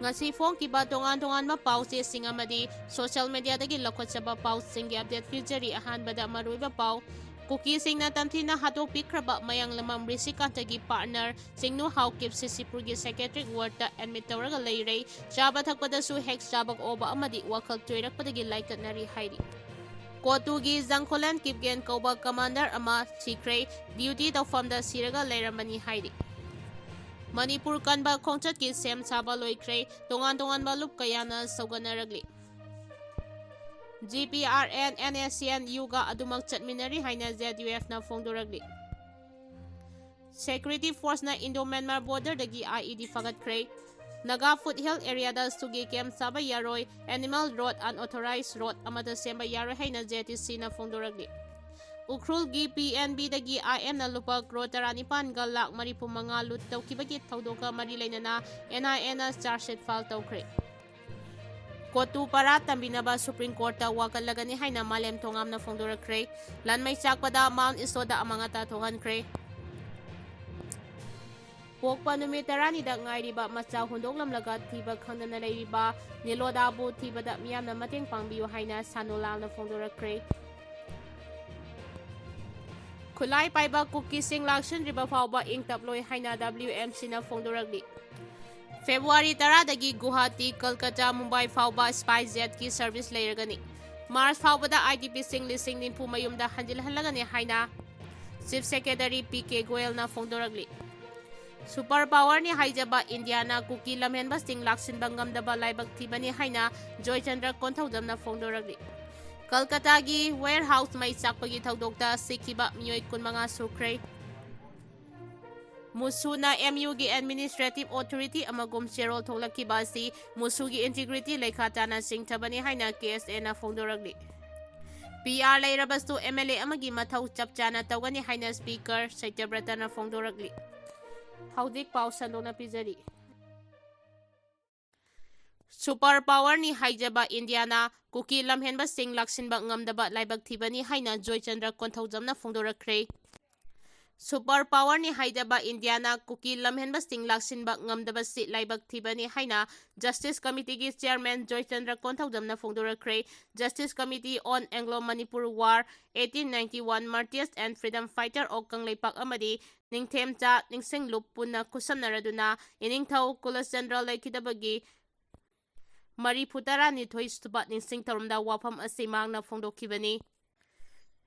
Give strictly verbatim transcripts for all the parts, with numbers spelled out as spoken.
ꯉꯁꯤ ꯐꯣꯡꯈꯤꯕ ꯇꯣꯉꯥꯟ ꯇꯣꯉꯥꯟꯕ ꯄꯥꯎ ꯆꯦꯁꯤꯡ ꯑꯃꯗꯤ social media ꯗꯒꯤ ꯂꯧꯈꯠꯆꯕ ꯄꯥꯎꯁꯤꯡꯒꯤ update ꯄꯤꯖꯔꯤ꯫ ꯑꯍꯥꯟꯕꯗ ꯃꯔꯨꯑꯣꯏꯕ ꯄꯥꯎ꯫ ꯀꯨꯀꯤꯁꯤꯡꯅ ꯇꯝꯊꯤꯅ ꯍꯥꯠꯇꯣꯛꯄꯤꯈ꯭ꯔꯕ ꯃꯌꯥꯡꯂꯝꯕꯝ ꯔꯤꯁꯤꯀꯥꯟꯇꯒꯤ partner ꯆꯤꯡꯅꯨ ꯍꯥꯎꯀꯤꯞ ꯁꯤꯁꯤꯄꯨꯔꯒꯤ psychiatric ward ꯇ admit ꯇꯧꯔꯒ ꯂꯩꯔꯦ꯫ ꯆꯥꯕ ꯊꯛꯄꯗꯁꯨ ꯍꯦꯛ ꯆꯥꯕ ꯑꯣꯕ ꯑꯃꯗꯤ ꯋꯥꯈꯜ ꯆꯣꯏꯔꯛꯄꯗꯒꯤ ꯂꯥꯏꯀꯠꯅꯔꯤ ꯍꯥꯏꯔꯤ꯫ ꯀꯣꯇꯨꯒꯤ ꯖꯪꯈꯣꯂꯦꯟ ꯀꯤꯞꯒꯦꯟ ꯀꯧꯕ commander ꯑꯃ ꯁꯤꯈ꯭ꯔꯦ꯫ Duty ꯇꯧꯐꯝꯗ ꯁꯤꯔꯒ ꯂꯩꯔꯝꯕꯅꯤ ꯍꯥꯏꯔꯤ꯫ ꯃꯅꯤꯄꯨꯔ ꯀꯟꯕ ꯈꯣꯡꯆꯠꯀꯤ ꯁꯦꯝ ꯁꯥꯕ ꯂꯣꯏꯈ꯭ꯔꯦ꯫ ꯇꯣꯉꯥꯟ ꯇꯣꯉꯥꯟꯕ ꯂꯨꯞ ꯀꯌꯥꯅ ꯁꯧꯒꯠꯅꯔꯛꯂꯤ꯫ G P R N, N S C N U ꯒ ꯑꯗꯨꯃꯛ ꯆꯠꯃꯤꯟꯅꯔꯤ ꯍꯥꯏꯅ Z U F ꯅ ꯐꯣꯡꯗꯣꯔꯛꯂꯤ꯫ Security force ꯅ Indo Myanmar border ꯗꯒꯤ I E D ꯐꯥꯒꯠꯈ꯭ꯔꯦ꯫ Naga foothill area the ꯁꯨꯒꯤ camp ꯁꯥꯕ ꯌꯥꯔꯣꯏ, animal road, unauthorized road ꯑꯃꯠꯇ ꯁꯦꯝꯕ ꯌꯥꯔꯣꯏ ꯍꯥꯏꯅ Z T C ꯅ ꯐꯣꯡꯗꯣꯔꯛꯂꯤ꯫ ꯎꯈ꯭ꯔꯨꯜꯒꯤ P N B ꯗꯒꯤ I M ꯅ ꯂꯨꯄꯥ ꯀ꯭ꯔꯣꯔ ꯇꯔꯥꯅꯤꯄꯥꯟꯒ ꯂꯥꯈ ꯃꯔꯤꯐꯨ ꯃꯉꯥ loot ꯇꯧꯈꯤꯕꯒꯤ ꯊꯧꯗꯣꯛꯀ ꯃꯔꯤ ꯂꯩꯅꯅ N I A ꯅ charge sheet file ꯇꯧꯈ꯭ꯔꯦ꯫ ꯀꯣꯇꯨ ꯄꯥꯔꯥ ꯇꯝꯕꯤꯅꯕ Supreme Court ꯇ ꯋꯥꯀꯠꯂꯒꯅꯤ ꯍꯥꯏꯅ ꯃꯥꯂꯦꯝ ꯊꯣꯉꯥꯝꯅ ꯐꯣꯡꯗꯣꯔꯛꯈ꯭ꯔꯦ꯫ ꯂꯟꯃꯩ ꯆꯥꯛꯄꯗ Mount Iso ꯗ ꯑꯃꯥꯡ ꯑꯇꯥ ꯊꯣꯛꯍꯟꯈ꯭ꯔꯦ꯫ ꯄꯣꯛꯄ ꯅꯨꯃꯤꯠ ꯇꯔꯥꯅꯤꯗ ꯉꯥꯏꯔꯤꯕ ꯃꯆꯥ ꯍꯨꯟꯗꯣꯛꯂꯝꯂꯒ ꯊꯤꯕ ꯈꯪꯗꯅ ꯂꯩꯔꯤꯕ ꯅꯤꯂꯣꯗꯥꯕꯨ ꯊꯤꯕꯗ ꯃꯤꯌꯥꯝꯅ ꯃꯇꯦꯡ ꯄꯥꯡꯕꯤꯌꯨ ꯍꯥꯏꯅ ꯁꯥꯅꯨ ꯂꯥꯜꯅ ꯐꯣꯡꯗꯣꯔꯛꯈ꯭ꯔꯦ꯫ ꯈꯨꯠꯂꯥꯏ ꯄꯥꯏꯕ ꯀꯨꯀꯤꯁꯤꯡ ꯂꯥꯛꯁꯤꯟꯗ꯭ꯔꯤꯕ ꯐꯥꯎꯕ ꯏꯪ ꯇꯞꯂꯣꯏ ꯍꯥꯏꯅ W M C ꯅ ꯐꯣꯡꯗꯣꯔꯛꯂꯤ꯫ February ꯇꯔꯥꯗꯒꯤ ꯒꯨꯋꯥꯍꯥꯇꯤ, ꯀꯜꯀꯇꯥ, ꯃꯨꯝꯕꯥꯏ ꯐꯥꯎꯕ SpiceJet ꯀꯤ service ꯂꯩꯔꯒꯅꯤ꯫ March ꯐꯥꯎꯕꯗ I D P ꯁꯤꯡ ꯂꯤꯁꯤꯡ ꯅꯤꯐꯨ ꯃꯌꯨꯝꯗ ꯍꯟꯖꯤꯜꯍꯜꯂꯒꯅꯤ ꯍꯥꯏꯅ Chief Secretary P K ꯒꯣꯌꯜꯅ ꯐꯣꯡꯗꯣꯔꯛꯂꯤ꯫ Super power ꯅꯤ ꯍꯥꯏꯖꯕ ꯏꯟꯗꯤꯌꯥꯅ ꯀꯨꯀꯤ ꯂꯝꯍꯦꯟꯕꯁꯤꯡ ꯂꯥꯛꯁꯤꯟꯕ ꯉꯝꯗꯕ ꯂꯥꯏꯕꯛ ꯊꯤꯕꯅꯤ ꯍꯥꯏꯅ ꯖꯣꯏꯆꯟꯗ꯭ꯔ ꯀꯣꯟꯊꯧꯖꯝꯅ ꯐꯣꯡꯗꯣꯔꯛꯂꯤ꯫ ꯀꯜꯀꯇꯥꯒꯤ warehouse ꯃꯩ ꯆꯥꯛꯄꯒꯤ ꯊꯧꯗꯣꯛꯇ ꯁꯤꯈꯤꯕ ꯃꯤꯑꯣꯏ ꯀꯨꯟꯃꯉꯥ ꯁꯨꯈ꯭ꯔꯦ꯫ ꯃꯨꯁꯨꯅ M U ꯒꯤ administrative authority ꯑꯃꯒꯨꯝ ꯆꯦꯔꯣꯜ ꯊꯣꯛꯂꯛꯈꯤꯕ ꯑꯁꯤ ꯃꯨꯁꯨꯒꯤ integrity ꯂꯩꯈꯥ ꯇꯥꯅ ꯆꯤꯡꯊꯕꯅꯤ ꯍꯥꯏꯅ K S A ꯅ ꯐꯣꯡꯗꯣꯔꯛꯂꯤ꯫ P R ꯂꯩꯔꯕꯁꯨ M L A ꯑꯃꯒꯤ ꯃꯊꯧ ꯆꯞ ꯆꯥꯅ ꯇꯧꯒꯅꯤ ꯍꯥꯏꯅ Speaker ꯁꯇ꯭ꯌꯕ꯭ꯔꯇꯅ ꯐꯣꯡꯗꯣꯔꯛꯂꯤ꯫ ꯍꯧꯖꯤꯛ ꯄꯥꯎ ꯁꯟꯗꯣꯛꯅ ꯄꯤꯖꯔꯤ꯫ Super power ꯅꯤ ꯍꯥꯏꯖꯕ ꯏꯟꯗꯤꯌꯥꯅ ꯀꯨꯀꯤ ꯂꯝꯍꯦꯟꯕꯁꯤꯡ ꯂꯥꯛꯁꯤꯟꯕ ꯉꯝꯗꯕ ꯂꯥꯏꯕꯛ ꯊꯤꯕꯅꯤ ꯍꯥꯏꯅ ꯖꯣꯏꯆꯟꯗ꯭ꯔ ꯀꯣꯟꯊꯧꯖꯝꯅ ꯐꯣꯡꯗꯣꯔꯛꯈ꯭ꯔꯦ꯫ ꯁꯨꯄꯔ ꯄꯥꯋꯔꯅꯤ ꯍꯥꯏꯖꯕ ꯏꯟꯗꯤꯌꯥꯅ ꯀꯨꯀꯤ ꯂꯝꯍꯦꯟꯕꯁꯤꯡ ꯂꯥꯛꯁꯤꯟꯕ ꯉꯝꯗꯕꯁꯤ ꯂꯥꯏꯕꯛ ꯊꯤꯕꯅꯤ ꯍꯥꯏꯅ ꯖꯁꯇꯤꯁ ꯀꯃꯤꯇꯤꯒꯤ ꯆꯤꯌꯔꯃꯦꯟ ꯖꯣꯏꯆꯟꯗ꯭ꯔ ꯀꯣꯟꯊꯧꯖꯝꯅ ꯐꯣꯡꯗꯣꯔꯛꯈ꯭ꯔꯦ꯫ Justice Committee on Anglo Manipur War, eighteen ninety-one Martyrs and Freedom Fighter of Kangleipak ꯑꯃꯗꯤ ꯅꯤꯡꯊꯦꯝꯆꯥ ꯅꯤꯡꯁꯤꯡꯂꯨꯞ ꯄꯨꯟꯅ ꯈꯨꯠꯁꯝꯅꯔꯗꯨꯅ ꯏꯅꯤꯡꯊꯧ ꯀꯨꯂꯆꯟꯗ꯭ꯔ ꯂꯩꯈꯤꯗꯕꯒꯤ ꯃꯔꯤꯐꯨ ꯇꯔꯥꯅꯤꯊꯣꯏ ꯁꯨꯕ ꯅꯤꯡꯁꯤꯡ ꯊꯧꯔꯝꯗ ꯋꯥꯐꯝ ꯑꯁꯤ ꯃꯍꯥꯛꯅ ꯐꯣꯡꯗꯣꯛꯈꯤꯕꯅꯤ꯫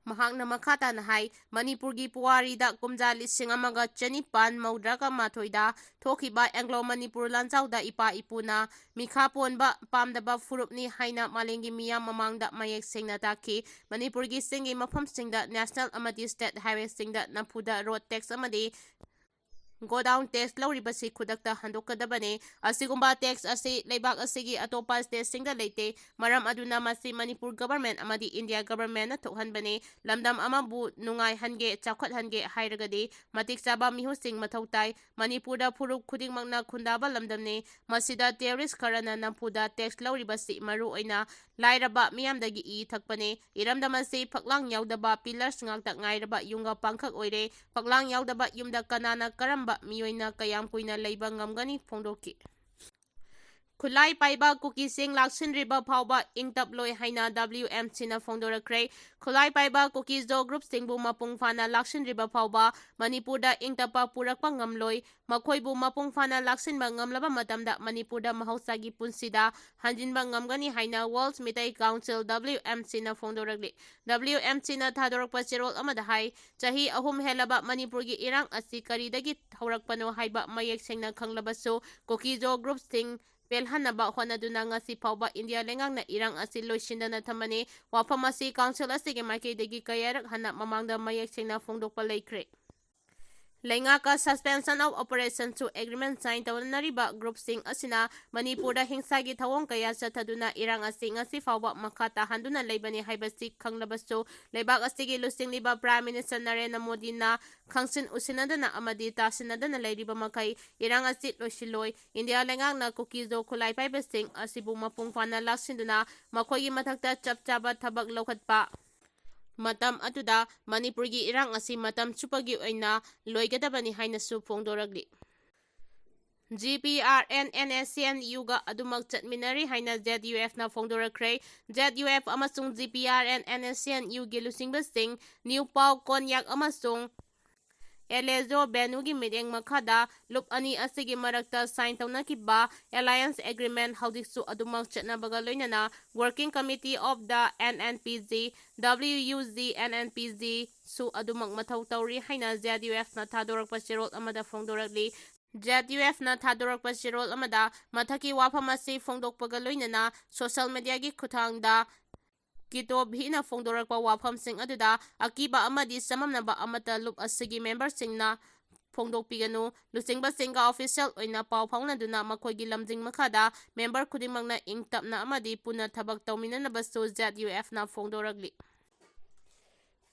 ꯃꯍꯥꯛꯅ ꯃꯈꯥ ꯇꯥꯅ ꯍꯥꯏ, ꯃꯅꯤꯄꯨꯔꯒꯤ ꯄꯨꯋꯥꯔꯤꯗ ꯀꯨꯝꯖꯥ ꯂꯤꯁꯤꯡ ꯑꯃꯒ ꯆꯅꯤꯄꯥꯟ ꯃꯧꯗ꯭ꯔꯥꯒ ꯃꯥꯊꯣꯏꯗ ꯊꯣꯛꯈꯤꯕ ꯑꯦꯡꯒ꯭ꯂꯣ ꯃꯅꯤꯄꯨꯔ ꯂꯥꯟꯖꯥꯎꯗ ꯏꯄꯥ ꯏꯄꯨꯅ ꯃꯤꯈꯥ ꯄꯣꯟꯕ ꯄꯥꯝꯗꯕ ꯐꯨꯔꯨꯞꯅꯤ ꯍꯥꯏꯅ ꯃꯥꯂꯦꯝꯒꯤ ꯃꯤꯌꯥꯝ ꯃꯃꯥꯡꯗ ꯃꯌꯦꯛ ꯁꯦꯡꯅ ꯇꯥꯛꯈꯤ꯫ ꯃꯅꯤꯄꯨꯔꯒꯤ ꯆꯤꯡꯒꯤ ꯃꯐꯝꯁꯤꯡꯗ ꯅꯦꯁꯅꯦꯜ ꯑꯃꯗꯤ ꯁ꯭ꯇꯦꯠ ꯍꯥꯏꯋꯦꯁꯤꯡꯗ ꯅꯝꯐꯨꯗ ꯔꯣꯗ ꯇꯦꯛꯁ ꯑꯃꯗꯤ ꯒꯣꯗꯥꯎꯟ ꯇꯦꯛꯁ ꯂꯧꯔꯤꯕꯁꯤ ꯈꯨꯗꯛꯇ ꯍꯟꯗꯣꯛꯀꯗꯕꯅꯤ꯫ ꯑꯁꯤꯒꯨꯝꯕ ꯇꯦꯛꯁ ꯑꯁꯤ ꯂꯩꯕꯥꯛ ꯑꯁꯤꯒꯤ ꯑꯇꯣꯞꯄ ꯁ꯭ꯇꯦꯠꯁꯤꯡꯗ ꯂꯩꯇꯦ꯫ ꯃꯔꯝ ꯑꯗꯨꯅ ꯃꯁꯤ ꯃꯅꯤꯄꯨꯔ ꯒꯚꯔꯟꯃꯦꯟꯠ ꯑꯃꯗꯤ ꯏꯟꯗꯤꯌꯥ ꯒꯚꯔꯟꯃꯦꯟꯠꯅ ꯊꯣꯛꯍꯟꯕꯅꯤ꯫ ꯂꯝꯗꯝ ꯑꯃꯕꯨ ꯅꯨꯡꯉꯥꯏꯍꯟꯒꯦ, ꯆꯥꯎꯈꯠꯍꯟꯒꯦ ꯍꯥꯏꯔꯒꯗꯤ ꯃꯇꯤꯛ ꯆꯥꯕ ꯃꯤꯍꯨꯠꯁꯤꯡ ꯃꯊꯧ ꯇꯥꯏ꯫ ꯃꯅꯤꯄꯨꯔꯗ ꯐꯨꯔꯨꯞ ꯈꯨꯗꯤꯡꯃꯛꯅ ꯈꯨꯟꯗꯥꯕ ꯂꯝꯗꯝꯅꯤ꯫ ꯃꯁꯤꯗ ꯇꯦꯔꯣꯔꯤꯁ ꯈꯔꯅ ꯅꯝꯐꯨꯗ ꯇꯦꯛꯁ ꯂꯧꯔꯤꯕꯁꯤ ꯃꯔꯨ ꯑꯣꯏꯅ ꯂꯥꯏꯔꯕ ꯃꯤꯌꯥꯝꯗꯒꯤ ꯏ ꯊꯛꯄꯅꯤ꯫ ꯏꯔꯝꯗꯝ ꯑꯁꯤ ꯐꯛꯂꯥꯡ ꯌꯥꯎꯗꯕ ꯄꯤꯂꯔꯁ ꯉꯥꯛꯇ ꯉꯥꯏꯔꯕ ꯌꯨꯝꯒ ꯄꯥꯡꯈꯛ ꯑꯣꯏꯔꯦ꯫ ꯐꯛꯂꯥꯡ ꯌꯥꯎꯗꯕ ꯌꯨꯝꯗ ꯀꯅꯥꯅ ꯀꯔꯝꯕ ꯃꯤꯑꯣꯏꯅ ꯀꯌꯥꯝ ꯀꯨꯏꯅ ꯂꯩꯕ ꯉꯝꯒꯅꯤ ꯐꯣꯡꯗꯣꯛꯈꯤ꯫ ꯈꯨꯠꯂꯥꯏ ꯄꯥꯏꯕ ꯀꯨꯀꯤꯁꯤꯡ ꯂꯥꯛꯁꯤꯟꯗ꯭ꯔꯤꯕ ꯐꯥꯎꯕ ꯏꯪ ꯇꯞꯂꯣꯏ ꯍꯥꯏꯅ W M Cꯅ ꯐꯣꯡꯗꯣꯔꯛꯈ꯭ꯔꯦ꯫ ꯈꯨꯠꯂꯥꯏ ꯄꯥꯏꯕ ꯀꯨꯀꯤ ꯖꯣ ꯒ꯭ꯔꯨꯞꯁꯤꯡꯕꯨ ꯃꯄꯨꯡ ꯐꯥꯅ ꯂꯥꯛꯁꯤꯟꯗ꯭ꯔꯤꯕ ꯐꯥꯎꯕ ꯃꯅꯤꯄꯨꯔꯗ ꯏꯪ ꯇꯞꯄ ꯄꯨꯔꯛꯄ ꯉꯝꯂꯣꯏ꯫ ꯃꯈꯣꯏꯕꯨ ꯃꯄꯨꯡ ꯐꯥꯅ ꯂꯥꯛꯁꯤꯟꯕ ꯉꯝꯂꯕ ꯃꯇꯝꯗ ꯃꯅꯤꯄꯨꯔꯗ ꯃꯍꯧꯁꯥꯒꯤ ꯄꯨꯟꯁꯤꯗ ꯍꯟꯖꯤꯟꯕ ꯉꯝꯒꯅꯤ ꯍꯥꯏꯅ World Meitei Council, W M Cꯅ ꯐꯣꯡꯗꯣꯔꯛꯂꯤ꯫ W M Cꯅ ꯊꯥꯗꯣꯔꯛꯄ ꯆꯦꯔꯣꯜ ꯑꯃꯗ ꯍꯥꯏ, ꯆꯍꯤ ꯑꯍꯨꯝ ꯍꯦꯜꯂꯕ ꯃꯅꯤꯄꯨꯔꯒꯤ ꯏꯔꯥꯡ ꯑꯁꯤ ꯀꯔꯤꯗꯒꯤ ꯍꯧꯔꯛꯄꯅꯣ ꯍꯥꯏꯕ ꯃꯌꯦꯛ ꯁꯦꯡꯅ ꯈꯪꯂꯕꯁꯨ, ꯀꯨꯀꯤ ꯖꯣ ꯒ꯭ꯔꯨꯞꯁꯤꯡ ꯄꯦꯜꯍꯟꯅꯕ ꯍꯣꯠꯅꯗꯨꯅ ꯉꯁꯤ ꯐꯥꯎꯕ ꯏꯟꯗꯤꯌꯥ ꯂꯩꯉꯥꯛꯅ ꯏꯔꯥꯡ ꯑꯁꯤ ꯂꯣꯏꯁꯤꯟꯗꯅ ꯊꯝꯕꯅꯤ꯫ ꯋꯥꯐꯝ ꯑꯁꯤ ꯀꯥꯎꯟꯁꯤꯜ ꯑꯁꯤꯒꯤ ꯃꯥꯏꯀꯩꯗꯒꯤ ꯀꯌꯥꯔꯛ ꯍꯟꯅ ꯃꯃꯥꯡꯗ ꯃꯌꯦꯛ ꯁꯦꯡꯅ ꯐꯣꯡꯗꯣꯛꯄ ꯂꯩꯈ꯭ꯔꯦ꯫ ꯂꯩꯉꯥꯛꯀ Suspension of Operation to Agreement sign ꯇꯧꯅꯔꯤꯕ ꯒ꯭ꯔꯨꯞꯁꯤꯡ ꯑꯁꯤꯅ ꯃꯅꯤꯄꯨꯔꯗ ꯍꯤꯡꯁꯥꯒꯤ ꯊꯧꯑꯣꯡ ꯀꯌꯥ ꯆꯠꯊꯗꯨꯅ ꯏꯔꯥꯡ ꯑꯁꯤ ꯉꯁꯤ ꯐꯥꯎꯕ ꯃꯈꯥ ꯇꯥꯍꯟꯗꯨꯅ ꯂꯩꯕꯅꯤ ꯍꯥꯏꯕꯁꯤ ꯈꯪꯂꯕꯁꯨ, ꯂꯩꯕꯥꯛ ꯑꯁꯤꯒꯤ ꯂꯨꯆꯤꯡꯂꯤꯕ Prime Minister ꯅꯔꯦꯟꯗ꯭ꯔ ꯃꯣꯗꯤꯅ ꯈꯪꯁꯤꯟ ꯎꯁꯤꯟꯅꯗꯅ ꯑꯃꯗꯤ ꯇꯥꯁꯤꯟꯅꯗꯅ ꯂꯩꯔꯤꯕ ꯃꯈꯩ ꯏꯔꯥꯡ ꯑꯁꯤ ꯂꯣꯏꯁꯤꯜꯂꯣꯏ꯫ ꯏꯟꯗꯤꯌꯥ ꯂꯩꯉꯥꯛꯅ ꯀꯨꯀꯤ ꯖꯣ ꯈꯨꯠꯂꯥꯏ ꯄꯥꯏꯕꯁꯤꯡ ꯑꯁꯤꯕꯨ ꯃꯄꯨꯡ ꯐꯥꯅ ꯂꯥꯛꯁꯤꯟꯗꯨꯅ ꯃꯈꯣꯏꯒꯤ ꯃꯊꯛꯇ ꯆꯞ ꯆꯥꯕ ꯊꯕꯛ ꯂꯧꯈꯠꯄ ꯃꯇꯝ ꯑꯗꯨꯗ ꯃꯅꯤꯄꯨꯔꯒꯤ ꯏꯔꯥꯡ ꯑꯁꯤ ꯃꯇꯝ ꯆꯨꯞꯄꯒꯤ ꯑꯣꯏꯅ ꯂꯣꯏꯒꯗꯕꯅꯤ ꯍꯥꯏꯅꯁꯨ ꯐꯣꯡꯗꯣꯔꯛꯂꯤ꯫ G P R N N S C N ꯌꯨꯒ ꯑꯗꯨꯃꯛ ꯆꯠꯃꯤꯟꯅꯔꯤ ꯍꯥꯏꯅ ꯖꯦꯠ ꯌꯨ ꯑꯦꯐꯅ ꯐꯣꯡꯗꯣꯔꯛꯈ꯭ꯔꯦ꯫ ꯖꯦꯠ ꯌꯨ ꯑꯦꯐ ꯑꯃꯁꯨꯡ G P R N N S C N ꯌꯨꯒꯤ ꯂꯨꯆꯤꯡꯕꯁꯤꯡ ꯅ꯭ꯌꯨ ꯄꯥꯎ ꯀꯣꯟꯌꯥꯛ ꯑꯃꯁꯨꯡ ꯑꯦꯂꯦꯖꯣ ꯕꯦꯅꯨꯒꯤ ꯃꯤꯠꯌꯦꯡ ꯃꯈꯥꯗ ꯂꯨꯞ ꯑꯅꯤ ꯑꯁꯤꯒꯤ ꯃꯔꯛꯇ ꯁꯥꯏꯟ ꯇꯧꯅꯈꯤꯕ ꯑꯦꯂꯥꯏꯌꯦꯟꯁ ꯑꯦꯒ꯭ꯔꯤꯃꯦꯟ ꯍꯧꯖꯤꯛꯁꯨ ꯑꯗꯨꯃꯛ ꯆꯠꯅꯕꯒ ꯂꯣꯏꯅꯅ Working Committee of the N N P G, W U G N N P G, ꯁꯨ ꯑꯗꯨꯃꯛ ꯃꯊꯧ ꯇꯧꯔꯤ ꯍꯥꯏꯅ ꯖꯦꯠ ꯌꯨ ꯑꯦꯐꯅ ꯊꯥꯗꯣꯔꯛꯄ ꯆꯦꯔꯣꯜ ꯑꯃꯗ ꯐꯣꯡꯗꯣꯔꯛꯂꯤ꯫ ꯖꯦꯠ ꯌꯨ ꯑꯦꯐꯅ ꯊꯥꯗꯣꯔꯛꯄ ꯆꯦꯔꯣꯜ ꯑꯃꯗ ꯃꯊꯛꯀꯤ ꯋꯥꯐꯝ ꯑꯁꯤ ꯐꯣꯡꯗꯣꯛꯄꯒ ꯂꯣꯏꯅꯅ ꯁꯣꯁꯤꯌꯦꯜ ꯃꯤꯗꯤꯌꯥꯒꯤ ꯈꯨꯠꯊꯥꯡꯗ ꯀꯤꯇꯣ ꯚꯤꯅ ꯐꯣꯡꯗꯣꯔꯛꯄ ꯋꯥꯐꯝꯁꯤꯡ ꯑꯗꯨꯗ ꯑꯀꯤꯕ ꯑꯃꯗꯤ ꯆꯃꯝꯅꯕ ꯑꯃꯠꯇ ꯂꯨꯞ ꯑꯁꯤꯒꯤ ꯃꯦꯝꯕꯔꯁꯤꯡꯅ ꯐꯣꯡꯗꯣꯛꯄꯤꯒꯅꯨ꯫ ꯂꯨꯆꯤꯡꯕꯁꯤꯡꯒ ꯑꯣꯐꯤꯁꯤꯌꯦꯜ ꯑꯣꯏꯅ ꯄꯥꯎ ꯐꯥꯎꯅꯗꯨꯅ ꯃꯈꯣꯏꯒꯤ ꯂꯝꯖꯤꯡ ꯃꯈꯥꯗ ꯃꯦꯝꯕꯔ ꯈꯨꯗꯤꯡꯃꯛꯅ ꯏꯪ ꯇꯞꯅ ꯑꯃꯗꯤ ꯄꯨꯟꯅ ꯊꯕꯛ ꯇꯧꯃꯤꯟꯅꯅꯕꯁꯨ ꯖꯦꯠ ꯌꯨ ꯑꯦꯐꯅ ꯐꯣꯡꯗꯣꯔꯛꯂꯤ꯫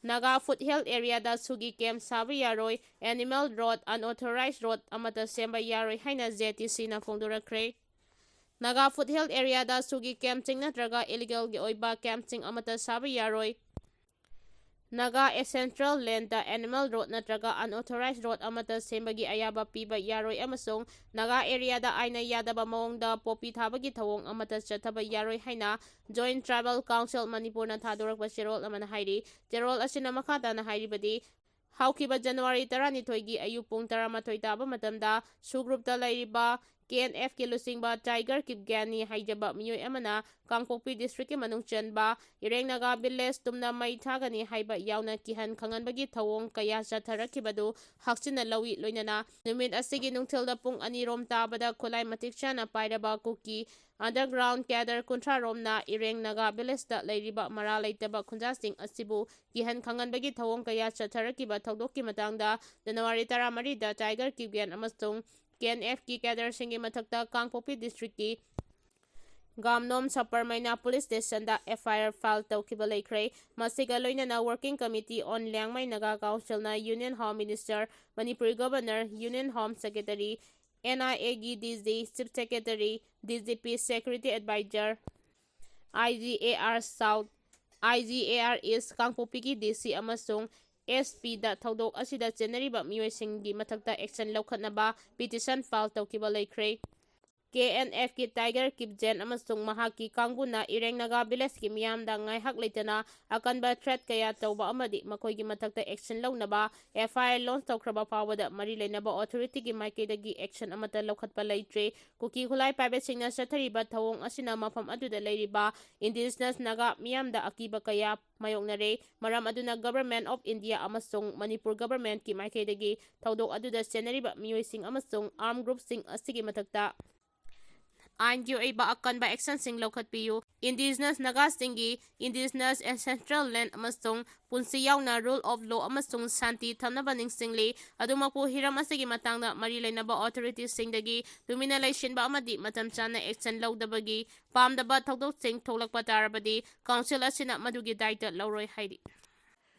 ꯅꯥꯒꯥ ꯐꯨꯠꯍꯤꯜ ꯑꯦꯔꯤꯌꯥꯗ ꯁꯨꯒꯤ ꯀꯦꯝꯞ ꯁꯥꯕ ꯌꯥꯔꯣꯏ, ꯑꯦꯅꯤꯃꯦꯜ ꯔꯣꯗ, ꯑꯟꯑꯣꯊꯣꯔꯥꯏꯖ ꯔꯣꯗ ꯑꯃꯠꯇ ꯁꯦꯝꯕ ꯌꯥꯔꯣꯏ ꯍꯥꯏꯅ ꯖꯦ ꯇꯤ ꯁꯤꯅ ꯐꯣꯡꯗꯣꯔꯛꯈ꯭ꯔꯦ꯫ ꯅꯥꯒꯥ ꯐꯨꯠꯍꯤꯜ ꯑꯦꯔꯤꯌꯥꯗ ꯁꯨꯒꯤ ꯀꯦꯝꯞꯁꯤꯡ ꯅꯠꯇ꯭ꯔꯒ ꯏꯂꯤꯒꯦꯜꯒꯤ ꯑꯣꯏꯕ ꯀꯦꯝꯞꯁꯤꯡ ꯑꯃꯠꯇ ꯁꯥꯕ ꯌꯥꯔꯣꯏ꯫ ꯅꯥꯒꯥ ꯑꯦꯟꯁꯦꯁꯇ꯭ꯔꯦꯜ ꯂꯦꯟꯗ ꯑꯦꯅꯤꯃꯦꯜ ꯔꯣꯗ ꯅꯠꯇ꯭ꯔꯒ ꯑꯟꯑꯣꯊꯣꯔꯥꯏꯖ ꯔꯣꯗ ꯑꯃꯠꯇ ꯁꯦꯝꯕꯒꯤ ꯑꯌꯥꯕ ꯄꯤꯕ ꯌꯥꯔꯣꯏ ꯑꯃꯁꯨꯡ ꯅꯥꯒꯥ ꯑꯦꯔꯤꯌꯥꯗ ꯑꯥꯏꯟꯅ ꯌꯥꯗꯕ ꯃꯑꯣꯡꯗ ꯄꯣꯄꯤ ꯊꯥꯕꯒꯤ ꯊꯧꯑꯣꯡ ꯑꯃꯠꯇ ꯆꯠꯊꯕ ꯌꯥꯔꯣꯏ ꯍꯥꯏꯅ ꯖꯣꯏꯟꯠ ꯇ꯭ꯔꯥꯏꯕꯦꯜ ꯀꯥꯎꯟꯁꯤꯜ ꯃꯅꯤꯄꯨꯔꯅ ꯊꯥꯗꯣꯔꯛꯄ ꯆꯦꯔꯣꯜ ꯑꯃꯅ ꯍꯥꯏꯔꯤ꯫ ꯆꯦꯔꯣꯜ ꯑꯁꯤꯅ ꯃꯈꯥ ꯇꯥꯅ ꯍꯥꯏꯔꯤꯕꯗꯤ, ꯍꯧꯈꯤꯕ ꯖꯅꯋꯥꯔꯤ ꯇꯔꯥꯅꯤꯊꯣꯏꯒꯤ ꯑꯌꯨꯛ ꯄꯨꯡ ꯇꯔꯥꯃꯥꯊꯣꯏ ꯇꯥꯕ ꯃꯇꯝꯗ ꯁꯨ ꯒ꯭ꯔꯨꯞꯇ ꯂꯩꯔꯤꯕ ꯀꯦ ꯑꯦꯟ ꯑꯦꯐꯀꯤ ꯂꯨꯆꯤꯡꯕ ꯇꯥꯏꯒꯔ ꯀꯤꯞꯒꯦꯟꯅꯤ ꯍꯥꯏꯖꯕ ꯃꯤꯑꯣꯏ ꯑꯃꯅ ꯀꯥꯡꯄꯣꯛꯄꯤ ꯗꯤꯁꯇ꯭ꯔꯤꯛꯀꯤ ꯃꯅꯨꯡ ꯆꯟꯕ ꯏꯔꯦꯡ ꯅꯥꯒꯥ ꯚꯤꯂꯦꯖ ꯇꯨꯝꯅ ꯃꯩ ꯊꯥꯒꯅꯤ ꯍꯥꯏꯕ ꯌꯥꯎꯅ ꯀꯤꯍꯟ ꯈꯪꯍꯟꯕꯒꯤ ꯊꯧꯑꯣꯡ ꯀꯌꯥ ꯆꯠꯊꯔꯛꯈꯤꯕꯗꯨ ꯍꯛꯆꯤꯟꯅ ꯂꯧꯏ꯫ ꯂꯣꯏꯅꯅ ꯅꯨꯃꯤꯠ ꯑꯁꯤꯒꯤ ꯅꯨꯡꯊꯤꯜꯗ ꯄꯨꯡ ꯑꯅꯤ ꯔꯣꯝ ꯇꯥꯕꯗ ꯈꯨꯠꯂꯥꯏ ꯃꯇꯤꯛ ꯆꯥꯅ ꯄꯥꯏꯔꯕ ꯀꯨꯀꯤ ꯑꯟꯗꯔꯒ꯭ꯔꯥꯎꯟ ꯀꯦꯗꯔ ꯀꯨꯟꯊ꯭ꯔꯥ ꯔꯣꯝꯅ ꯏꯔꯦꯡ ꯅꯥꯒꯥ ꯚꯤꯂꯦꯖꯇ ꯂꯩꯔꯤꯕ ꯃꯔꯥ ꯂꯩꯇꯕ ꯈꯨꯟꯖꯥꯁꯤꯡ ꯑꯁꯤꯕꯨ ꯀꯤꯍꯟ ꯈꯪꯍꯟꯕꯒꯤ ꯊꯧꯑꯣꯡ ꯀꯌꯥ ꯆꯠꯊꯔꯛꯈꯤꯕ ꯊꯧꯗꯣꯛꯀꯤ ꯃꯇꯥꯡꯗ ꯖꯅꯋꯥꯔꯤ ꯇꯔꯥꯃꯔꯤꯗ ꯇꯥꯏꯒꯔ ꯀꯤꯞꯒꯦꯟ ꯑꯃꯁꯨꯡ ꯀꯦ ꯑꯦꯟ ꯑꯦꯐꯀꯤ ꯀꯦꯗꯔꯁꯤꯡꯒꯤ ꯃꯊꯛꯇ ꯀꯥꯡꯄꯣꯛꯄꯤ ꯗꯤꯁꯇ꯭ꯔꯤꯛꯀꯤ ꯒꯥꯝꯅꯣꯝ ꯁꯄꯔꯃꯩꯅ ꯄꯨꯂꯤꯁ ꯁ꯭ꯇꯦꯁꯟꯗ ꯑꯦꯐ ꯑꯥꯏ ꯑꯥꯔ ꯐꯥꯏꯜ ꯇꯧꯈꯤꯕ ꯂꯩꯈ꯭ꯔꯦ꯫ ꯃꯁꯤꯒ ꯂꯣꯏꯅꯅ Working Committee on Liangmai Naga Councilꯅ Union Home Minister, Manipur Governor, Union Home Secretary, N I Aꯒꯤ D G, Chief Secretary, D G P Security Advisor, I G A R South, I G A R East, ꯀꯥꯡꯄꯣꯛꯄꯤꯒꯤ D C ꯑꯃꯁꯨꯡ S P ꯗ ꯊꯧꯗꯣꯛ ꯑꯁꯤꯗ ꯆꯦꯟꯅꯔꯤꯕ ꯃꯤꯑꯣꯏꯁꯤꯡꯒꯤ ꯃꯊꯛꯇ action ꯂꯧꯈꯠꯅꯕ petition file ꯇꯧꯈꯤꯕ ꯂꯩꯈ꯭ꯔꯦ꯫ K N F ꯀꯤ Tiger Kipgen ꯑꯃꯁꯨꯡ ꯃꯍꯥꯛꯀꯤ ꯀꯥꯡꯕꯨꯅ ꯏꯔꯦꯡ ꯅꯥꯒꯥ village ꯀꯤ ꯃꯤꯌꯥꯝꯗ ꯉꯥꯏꯍꯥꯛ ꯂꯩꯇꯅ ꯑꯀꯟꯕ threat ꯀꯌꯥ ꯇꯧꯕ ꯑꯃꯗꯤ ꯃꯈꯣꯏꯒꯤ ꯃꯊꯛꯇ action ꯂꯧꯅꯕ F I R launch ꯇꯧꯈ꯭ꯔꯕ ꯐꯥꯎꯕꯗ ꯃꯔꯤ ꯂꯩꯅꯕ authority ꯒꯤ ꯃꯥꯏꯀꯩꯗꯒꯤ action ꯑꯃꯠꯇ ꯂꯧꯈꯠꯄ ꯂꯩꯇ꯭ꯔꯤ꯫ ꯀꯨꯀꯤ ꯈꯨꯠꯂꯥꯏ ꯄꯥꯏꯕꯁꯤꯡꯅ ꯆꯠꯊꯔꯤꯕ ꯊꯧꯑꯣꯡ ꯑꯁꯤꯅ ꯃꯐꯝ ꯑꯗꯨꯗ ꯂꯩꯔꯤꯕ indigenous ꯅꯥꯒꯥ ꯃꯤꯌꯥꯝꯗ ꯑꯀꯤꯕ ꯀꯌꯥ ꯃꯥꯌꯣꯛꯅꯔꯦ꯫ ꯃꯔꯝ ꯑꯗꯨꯅ Government of India ꯑꯃꯁꯨꯡ ꯃꯅꯤꯄꯨꯔ government ꯀꯤ ꯃꯥꯏꯀꯩꯗꯒꯤ ꯊꯧꯗꯣꯛ ꯑꯗꯨꯗ ꯆꯦꯟꯅꯔꯤꯕ ꯃꯤꯑꯣꯏꯁꯤꯡ ꯑꯃꯁꯨꯡ armed group ꯁꯤꯡ ꯑꯁꯤꯒꯤ ꯃꯊꯛꯇ ꯑꯥꯏꯟꯒꯤ ꯑꯣꯏꯕ ꯑꯀꯟꯕ action ꯁꯤꯡ ꯂꯧꯈꯠꯄꯤꯌꯨ꯫ Indigenous ꯅꯥꯒꯥꯁꯤꯡꯒꯤ indigenous ancestral land ꯑꯃꯁꯨꯡ ꯄꯨꯟꯁꯤ ꯌꯥꯎꯅ rule of law ꯑꯃꯁꯨꯡ ꯁꯥꯟꯇꯤ ꯊꯝꯅꯕ ꯅꯤꯡꯁꯤꯡꯂꯤ꯫ ꯑꯗꯨꯃꯛꯄꯨ ꯍꯤꯔꯝ ꯑꯁꯤꯒꯤ ꯃꯇꯥꯡꯗ ꯃꯔꯤ ꯂꯩꯅꯕ authority ꯁꯤꯡꯗꯒꯤ ꯇꯨꯃꯤꯟꯅ ꯂꯩꯁꯤꯟꯕ ꯑꯃꯗꯤ ꯃꯇꯝ ꯆꯥꯅ action ꯂꯧꯗꯕꯒꯤ ꯄꯥꯝꯗꯕ ꯊꯧꯗꯣꯛꯁꯤꯡ ꯊꯣꯛꯂꯛꯄ ꯇꯥꯔꯕꯗꯤ council ꯑꯁꯤꯅ ꯃꯗꯨꯒꯤ ꯗꯥꯏꯇ ꯂꯧꯔꯣꯏ ꯍꯥꯏꯔꯤ꯫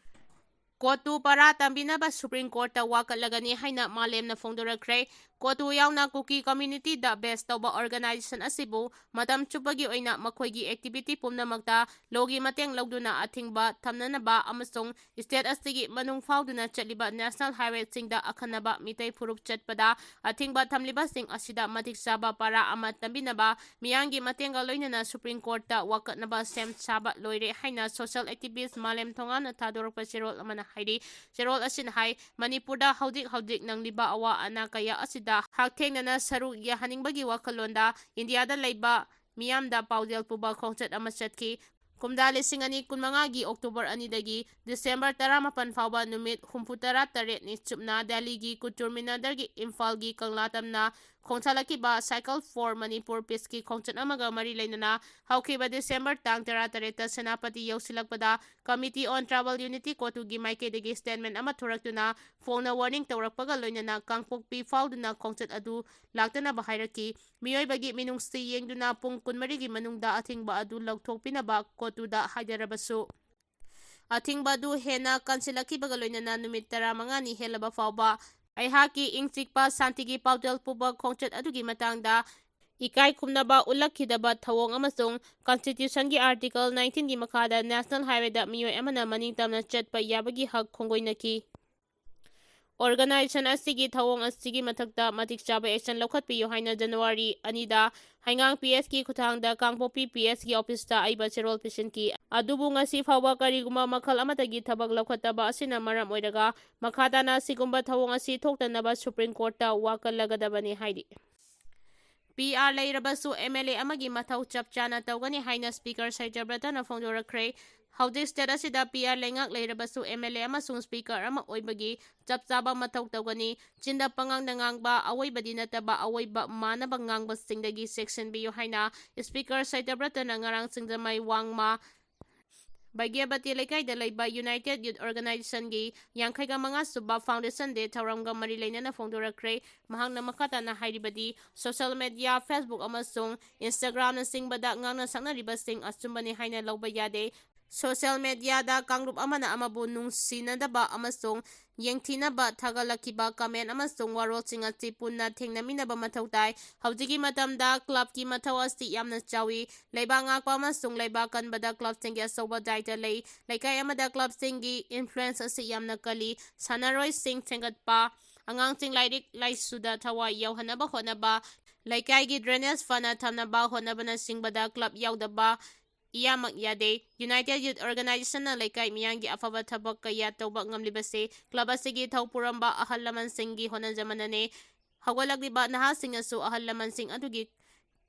ꯀꯣꯇꯨ ꯄꯔꯥ ꯇꯝꯕꯤꯅꯕ Supreme Court ꯇ ꯋꯥꯀꯠꯂꯒꯅꯤ ꯍꯥꯏꯅ ꯃꯥꯂꯦꯝꯅ ꯐꯣꯡꯗꯣꯔꯛꯈ꯭ꯔꯦ꯫ ꯀꯣꯇꯨ ꯌꯥꯎꯅ ꯀꯨꯀꯤ community ꯗ base ꯇꯧꯕ organization ꯑꯁꯤꯕꯨ ꯃꯇꯝ ꯆꯨꯞꯄꯒꯤ ꯑꯣꯏꯅ ꯃꯈꯣꯏꯒꯤ activity ꯄꯨꯝꯅꯃꯛꯇ law ꯒꯤ ꯃꯇꯦꯡ ꯂꯧꯗꯨꯅ ꯑꯊꯤꯡꯕ ꯊꯝꯅꯅꯕ ꯑꯃꯁꯨꯡ state ꯑꯁꯤꯒꯤ ꯃꯅꯨꯡ ꯐꯥꯎꯗꯨꯅ ꯆꯠꯂꯤꯕ national highway ꯁꯤꯡꯗ ꯑꯈꯟꯅꯕ ꯃꯤꯇꯩ ꯐꯨꯔꯨꯞ ꯆꯠꯄꯗ ꯑꯊꯤꯡꯕ ꯊꯝꯂꯤꯕꯁꯤꯡ ꯑꯁꯤꯗ ꯃꯇꯤꯛ ꯆꯥꯕ ꯄꯔꯥ ꯑꯃ ꯇꯝꯕꯤꯅꯕ ꯃꯤꯌꯥꯝꯒꯤ ꯃꯇꯦꯡꯒ ꯂꯣꯏꯅꯅ Supreme Court ꯇ ꯋꯥꯀꯠꯅꯕ ꯁꯦꯝ ꯁꯥꯕ ꯂꯣꯏꯔꯦ ꯍꯥꯏꯅ social activist ꯃꯥꯂꯦꯝ ꯊꯣꯉꯥꯟꯅ ꯊꯥꯗꯣꯔꯛꯄ ꯆꯦꯔꯣꯜ ꯑꯃꯅ ꯍꯥꯏꯔꯤ꯫ ꯆꯦꯔꯣꯜ ꯑꯁꯤꯅ ꯍꯥꯏ, ꯃꯅꯤꯄꯨꯔꯗ ꯍꯧꯖꯤꯛ ꯍꯧꯖꯤꯛ ꯅꯪꯂꯤꯕ ꯑꯋꯥ ꯑꯅꯥ ꯀꯌꯥ ꯑꯁꯤꯗ ꯍꯛꯊꯦꯡꯅꯅ ꯁꯔꯨꯛ ꯌꯥꯍꯟꯅꯤꯡꯕꯒꯤ ꯋꯥꯈꯜꯂꯣꯟꯗ ꯏꯟꯗꯤꯌꯥꯗ ꯂꯩꯕ ꯃꯤꯌꯥꯝꯗ ꯄꯥꯎꯖꯦꯜ ꯄꯨꯕ ꯈꯣꯡꯆꯠ ꯑꯃ ꯆꯠꯈꯤ꯫ ꯀꯨꯝꯖꯥ ꯂꯤꯁꯤꯡ ꯑꯅꯤ ꯀꯨꯟꯃꯉꯥꯒꯤ October ꯑꯅꯤꯗꯒꯤ December ꯇꯔꯥꯃꯥꯄꯟ ꯐꯥꯎꯕ ꯅꯨꯃꯤꯠ ꯍꯨꯝꯐꯨꯇꯔꯥ ꯇꯔꯦꯠꯅꯤ ꯆꯨꯞꯅ ꯗꯦꯜꯂꯤꯒꯤ ꯀꯨꯇꯨꯔ ꯃꯤꯅꯥꯔꯗꯒꯤ ꯏꯝꯐꯥꯜꯒꯤ ꯀꯪꯂꯥ ꯇꯝꯅ ꯈꯣꯡꯁꯥꯜꯂꯛꯈꯤꯕ Cycle for Manipur Peace ꯀꯤ ꯈꯣꯡꯆꯠ ꯑꯃꯒ ꯃꯔꯤ ꯂꯩꯅꯅ ꯍꯧꯈꯤꯕ December ꯇꯥꯡ ꯇꯔꯥꯇꯔꯦꯠꯇ Senapati ꯌꯧꯁꯤꯜꯂꯛꯄꯗ Committee on Tribal Unity ꯀꯣꯇꯨꯒꯤ ꯃꯥꯏꯀꯩꯗꯒꯤ statement ꯑꯃ ꯊꯣꯔꯛꯇꯨꯅ ꯐꯣꯡꯅ warning ꯇꯧꯔꯛꯄꯒ ꯂꯣꯏꯅꯅ ꯀꯥꯡꯄꯣꯛꯄꯤ ꯐꯥꯎꯗꯨꯅ ꯈꯣꯡꯆꯠ ꯑꯗꯨ ꯂꯥꯛꯇꯅꯕ ꯍꯥꯏꯔꯛꯈꯤ꯫ ꯃꯤꯑꯣꯏꯕꯒꯤ ꯃꯤꯅꯨꯡꯁꯤ ꯌꯦꯡꯗꯨꯅ ꯄꯨꯡ ꯀꯨꯟꯃꯔꯤꯒꯤ ꯃꯅꯨꯡꯗ ꯑꯊꯤꯡꯕ ꯑꯗꯨ ꯂꯧꯊꯣꯛꯄꯤꯅꯕ ꯀꯣꯇꯨꯗ ꯍꯥꯏꯖꯔꯕꯁꯨ, ꯑꯊꯤꯡꯕ ꯑꯗꯨ ꯍꯦꯟꯅ ꯀꯟꯁꯤꯜꯂꯛꯈꯤꯕꯒ ꯂꯣꯏꯅꯅ ꯅꯨꯃꯤꯠ ꯇꯔꯥꯃꯉꯥꯅꯤ ꯍꯦꯜꯂꯕ ꯐꯥꯎꯕ ꯑꯩꯍꯥꯛꯀꯤ ꯏꯪ ꯆꯤꯛꯄ ꯁꯥꯟꯇꯤꯒꯤ ꯄꯥꯎꯖꯦꯜ ꯄꯨꯕ ꯈꯣꯡꯆꯠ ꯑꯗꯨꯒꯤ ꯃꯇꯥꯡꯗ ꯏꯀꯥꯏ ꯈꯨꯝꯅꯕ ꯎꯠꯂꯛꯈꯤꯗꯕ ꯊꯧꯑꯣꯡ ꯑꯃꯁꯨꯡ Constitution ꯒꯤ Article nineteen ꯒꯤ ꯃꯈꯥꯗ National Highway ꯗ ꯃꯤꯑꯣꯏ ꯑꯃꯅ ꯃꯅꯤꯡ ꯇꯝꯅ ꯆꯠꯄ ꯌꯥꯕꯒꯤ ꯍꯛ ꯈꯣꯡꯒꯣꯏꯅꯈꯤ꯫ Organization ꯑꯁꯤꯒꯤ ꯊꯧꯑꯣꯡ ꯑꯁꯤꯒꯤ ꯃꯊꯛꯇ ꯃꯇꯤꯛ ꯆꯥꯕ action ꯂꯧꯈꯠꯄꯤꯌꯨ ꯍꯥꯏꯅ January ꯑꯅꯤꯗ ꯍꯩꯉꯥꯡ P S ꯀꯤ ꯈꯨꯠꯊꯥꯡꯗ ꯀꯥꯡꯄꯣꯛꯄꯤ P S ꯀꯤ office ꯇ ꯑꯏꯕ ꯆꯦꯔꯣꯜ ꯄꯤꯁꯤꯟꯈꯤ꯫ ꯑꯗꯨꯕꯨ ꯉꯁꯤ ꯐꯥꯎꯕ ꯀꯔꯤꯒꯨꯝꯕ ꯃꯈꯜ ꯑꯃꯠꯇꯒꯤ ꯊꯕꯛ ꯂꯧꯈꯠꯇꯕ ꯑꯁꯤꯅ ꯃꯔꯝ ꯑꯣꯏꯔꯒ ꯃꯈꯥ ꯇꯥꯅ ꯑꯁꯤꯒꯨꯝꯕ ꯊꯧꯑꯣꯡ ꯑꯁꯤ ꯊꯣꯛꯇꯅꯕ Supreme Court ꯇ ꯋꯥꯀꯠꯂꯒꯗꯕꯅꯤ ꯍꯥꯏꯔꯤ꯫ P R ꯂꯩꯔꯕꯁꯨ M L A ꯑꯃꯒꯤ ꯃꯊꯧ ꯆꯞ ꯆꯥꯅ ꯇꯧꯒꯅꯤ ꯍꯥꯏꯅ Speaker ꯁꯇ꯭ꯌꯕ꯭ꯔꯇꯅ ꯐꯣꯡꯗꯣꯔꯛꯈ꯭ꯔꯦ꯫ ꯍꯧꯖꯤꯛ state ꯑꯁꯤꯗ P R ꯂꯩꯉꯥꯛ ꯂꯩꯔꯕꯁꯨ M L A ꯑꯃꯁꯨꯡ Speaker ꯑꯃ ꯑꯣꯏꯕꯒꯤ ꯆꯞ ꯆꯥꯕ ꯃꯊꯧ ꯇꯧꯒꯅꯤ꯫ ꯆꯤꯟꯗ ꯄꯉꯥꯡꯗ ꯉꯥꯡꯕ, ꯑꯑꯣꯏꯕꯗꯤ ꯅꯠꯇꯕ ꯑꯑꯣꯏꯕ ꯃꯥꯟꯅꯕ ꯉꯥꯡꯕꯁꯤꯡꯗꯒꯤ ꯆꯦꯛꯁꯤꯟꯕꯤꯌꯨ ꯍꯥꯏꯅ Speaker ꯁꯇ꯭ꯌꯕ꯭ꯔꯇꯅ ꯉꯔꯥꯡ ꯁꯤꯡꯖꯃꯩ ꯋꯥꯡꯃ ꯕꯩꯒ꯭ꯌꯥꯕꯇꯤ ꯂꯩꯀꯥꯏꯗ ꯂꯩꯕ United Youth Organization ꯒꯤ ꯌꯥꯡꯈꯩꯒ ꯃꯉꯥ ꯁꯨꯕ Foundation Day ꯊꯧꯔꯝꯒ ꯃꯔꯤ ꯂꯩꯅꯅ ꯐꯣꯡꯗꯣꯔꯛꯈ꯭ꯔꯦ꯫ ꯃꯍꯥꯛꯅ ꯃꯈꯥ ꯇꯥꯅ ꯍꯥꯏꯔꯤꯕꯗꯤ, social media, Facebook ꯑꯃꯁꯨꯡ Instagram ꯅꯆꯤꯡꯕꯗ ꯉꯥꯡꯅ ꯁꯛꯅꯔꯤꯕꯁꯤꯡ ꯑꯆꯨꯝꯕꯅꯤ ꯍꯥꯏꯅ ꯂꯧꯕ ꯌꯥꯗꯦ꯫ Social media ꯗ ꯀꯥꯡꯂꯨꯞ ꯑꯃꯅ ꯑꯃꯕꯨ ꯅꯨꯡꯁꯤꯅꯗꯕ ꯑꯃꯁꯨꯡ ꯌꯦꯡꯊꯤꯅꯕ ꯊꯥꯒꯠꯂꯛꯈꯤꯕ comment ꯑꯃꯁꯨꯡ ꯋꯥꯔꯣꯜꯁꯤꯡ ꯑꯁꯤ ꯄꯨꯟꯅ ꯊꯦꯡꯅꯃꯤꯟꯅꯕ ꯃꯊꯧ ꯇꯥꯏ꯫ ꯍꯧꯖꯤꯛꯀꯤ ꯃꯇꯝꯗ club ꯀꯤ ꯃꯊꯧ ꯑꯁꯤ ꯌꯥꯝꯅ ꯆꯥꯎꯏ꯫ ꯂꯩꯕꯥꯛ ꯉꯥꯛꯄ ꯑꯃꯁꯨꯡ ꯂꯩꯕꯥꯛ ꯀꯟꯕꯗ club ꯁꯤꯡꯒꯤ ꯑꯆꯧꯕ ꯗꯥꯏꯇ ꯂꯩ꯫ ꯂꯩꯀꯥꯏ ꯑꯃꯗ club ꯁꯤꯡꯒꯤ influence ꯑꯁꯤ ꯌꯥꯝꯅ ꯀꯜꯂꯤ꯫ ꯁꯥꯟꯅꯔꯣꯏꯁꯤꯡ ꯊꯦꯡꯒꯠꯄ, ꯑꯉꯥꯡꯁꯤꯡ ꯂꯥꯏꯔꯤꯛ ꯂꯥꯏꯁꯨꯗ ꯊꯋꯥꯏ ꯌꯥꯎꯍꯟꯅꯕ ꯍꯣꯠꯅꯕ, ꯂꯩꯀꯥꯏꯒꯤ drainage ꯐꯅ ꯊꯝꯅꯕ ꯍꯣꯠꯅꯕꯅꯆꯤꯡꯕꯗ club ꯌꯥꯎꯗꯕ ꯏꯌꯥꯃꯛ ꯌꯥꯗꯦ꯫ United Youth Organization ꯅ ꯂꯩꯀꯥꯏ ꯃꯤꯌꯥꯝꯒꯤ ꯑꯐꯕ ꯊꯕꯛ ꯀꯌꯥ ꯇꯧꯕ ꯉꯝꯂꯤꯕꯁꯤ club ꯑꯁꯤꯒꯤ ꯊꯧ ꯄꯨꯔꯝꯕ ꯑꯍꯜ ꯂꯃꯟꯁꯤꯡꯒꯤ ꯍꯣꯠꯅꯖꯃꯟꯅꯅꯤ꯫ ꯍꯧꯒꯠꯂꯛꯂꯤꯕ ꯅꯍꯥꯁꯤꯡꯅꯁꯨ ꯑꯍꯜ ꯂꯃꯟꯁꯤꯡ ꯑꯗꯨꯒꯤ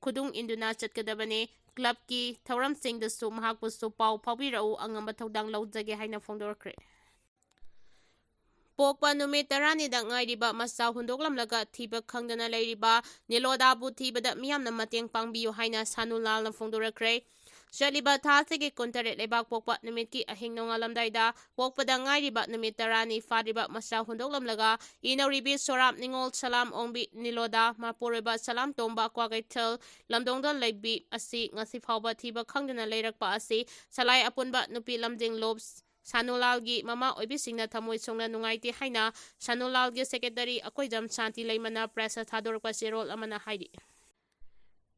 ꯈꯨꯗꯨꯡ ꯏꯟꯗꯨꯅ ꯆꯠꯀꯗꯕꯅꯤ꯫ Club ꯀꯤ ꯊꯧꯔꯝꯁꯤꯡꯗꯁꯨ ꯃꯍꯥꯛꯄꯨꯁꯨ ꯄꯥꯎ ꯐꯥꯎꯕꯤꯔꯛꯎ, ꯑꯉꯝꯕ ꯊꯧꯗꯥꯡ ꯂꯧꯖꯒꯦ ꯍꯥꯏꯅ ꯐꯣꯡꯗꯣꯔꯛꯈ꯭ꯔꯦ꯫ ꯄꯣꯛꯄ ꯅꯨꯃꯤꯠ ꯇꯔꯥꯅꯤꯗ ꯉꯥꯏꯔꯤꯕ ꯃꯆꯥ ꯍꯨꯟꯗꯣꯛꯂꯝꯂꯒ ꯊꯤꯕ ꯈꯪꯗꯅ ꯂꯩꯔꯤꯕ ꯅꯤꯂꯣꯗꯥꯕꯨ ꯊꯤꯕꯗ ꯃꯤꯌꯥꯝꯅ ꯃꯇꯦꯡ ꯄꯥꯡꯕꯤꯌꯨ ꯍꯥꯏꯅ ꯁꯥꯅꯨꯂꯥꯜꯅ ꯐꯣꯡꯗꯣꯔꯛꯈ꯭ꯔꯦ꯫ ꯆꯠꯂꯤꯕ ꯊꯥ ꯑꯁꯤꯒꯤ ꯀꯨꯟꯇꯔꯦꯠ ꯂꯩꯕꯥꯛ ꯄꯣꯛꯄ ꯅꯨꯃꯤꯠꯀꯤ ꯑꯍꯤꯡ ꯅꯣꯡꯉꯥꯜꯂꯝꯗꯥꯏꯗ ꯄꯣꯛꯄꯗ ꯉꯥꯏꯔꯤꯕ ꯅꯨꯃꯤꯠ ꯇꯔꯥꯅꯤ ꯐꯥꯗ꯭ꯔꯤꯕ ꯃꯆꯥ ꯍꯨꯟꯗꯣꯛꯂꯝꯂꯒ ꯏꯅꯧꯔꯤꯕꯤ ꯁꯣꯔꯥꯞ ꯅꯤꯉꯣꯜ ꯁꯂꯥꯝ ꯑꯣꯡꯕꯤ ꯅꯤꯂꯣꯗꯥ ꯃꯄꯨꯔꯣꯏꯕ ꯁꯂꯥꯝ ꯇꯣꯝꯕ ꯀ꯭ꯋꯥꯀꯩꯊꯦꯜ ꯂꯝꯗꯣꯡꯗ ꯂꯩꯕꯤ ꯑꯁꯤ ꯉꯁꯤ ꯐꯥꯎꯕ ꯊꯤꯕ ꯈꯪꯗꯅ ꯂꯩꯔꯛꯄ ꯑꯁꯤ ꯁꯂꯥꯏ ꯑꯄꯨꯟꯕ ꯅꯨꯄꯤ ꯂꯝꯖꯤꯡꯂꯨꯞ ꯁꯥꯅꯨꯂꯥꯜꯒꯤ ꯃꯃꯥ ꯑꯣꯏꯕꯤꯁꯤꯡꯅ ꯊꯃꯣꯏ ꯁꯣꯛꯅ ꯅꯨꯡꯉꯥꯏꯇꯦ ꯍꯥꯏꯅ ꯁꯥꯅꯨꯂꯥꯜꯒꯤ secretary ꯑꯀꯣꯏꯖꯝ ꯁꯥꯟꯇꯤ ꯂꯩꯃꯅ press ꯇ ꯊꯥꯗꯣꯔꯛꯄ ꯆꯦꯔꯣꯜ ꯑꯃꯅ ꯍꯥꯏꯔꯤ꯫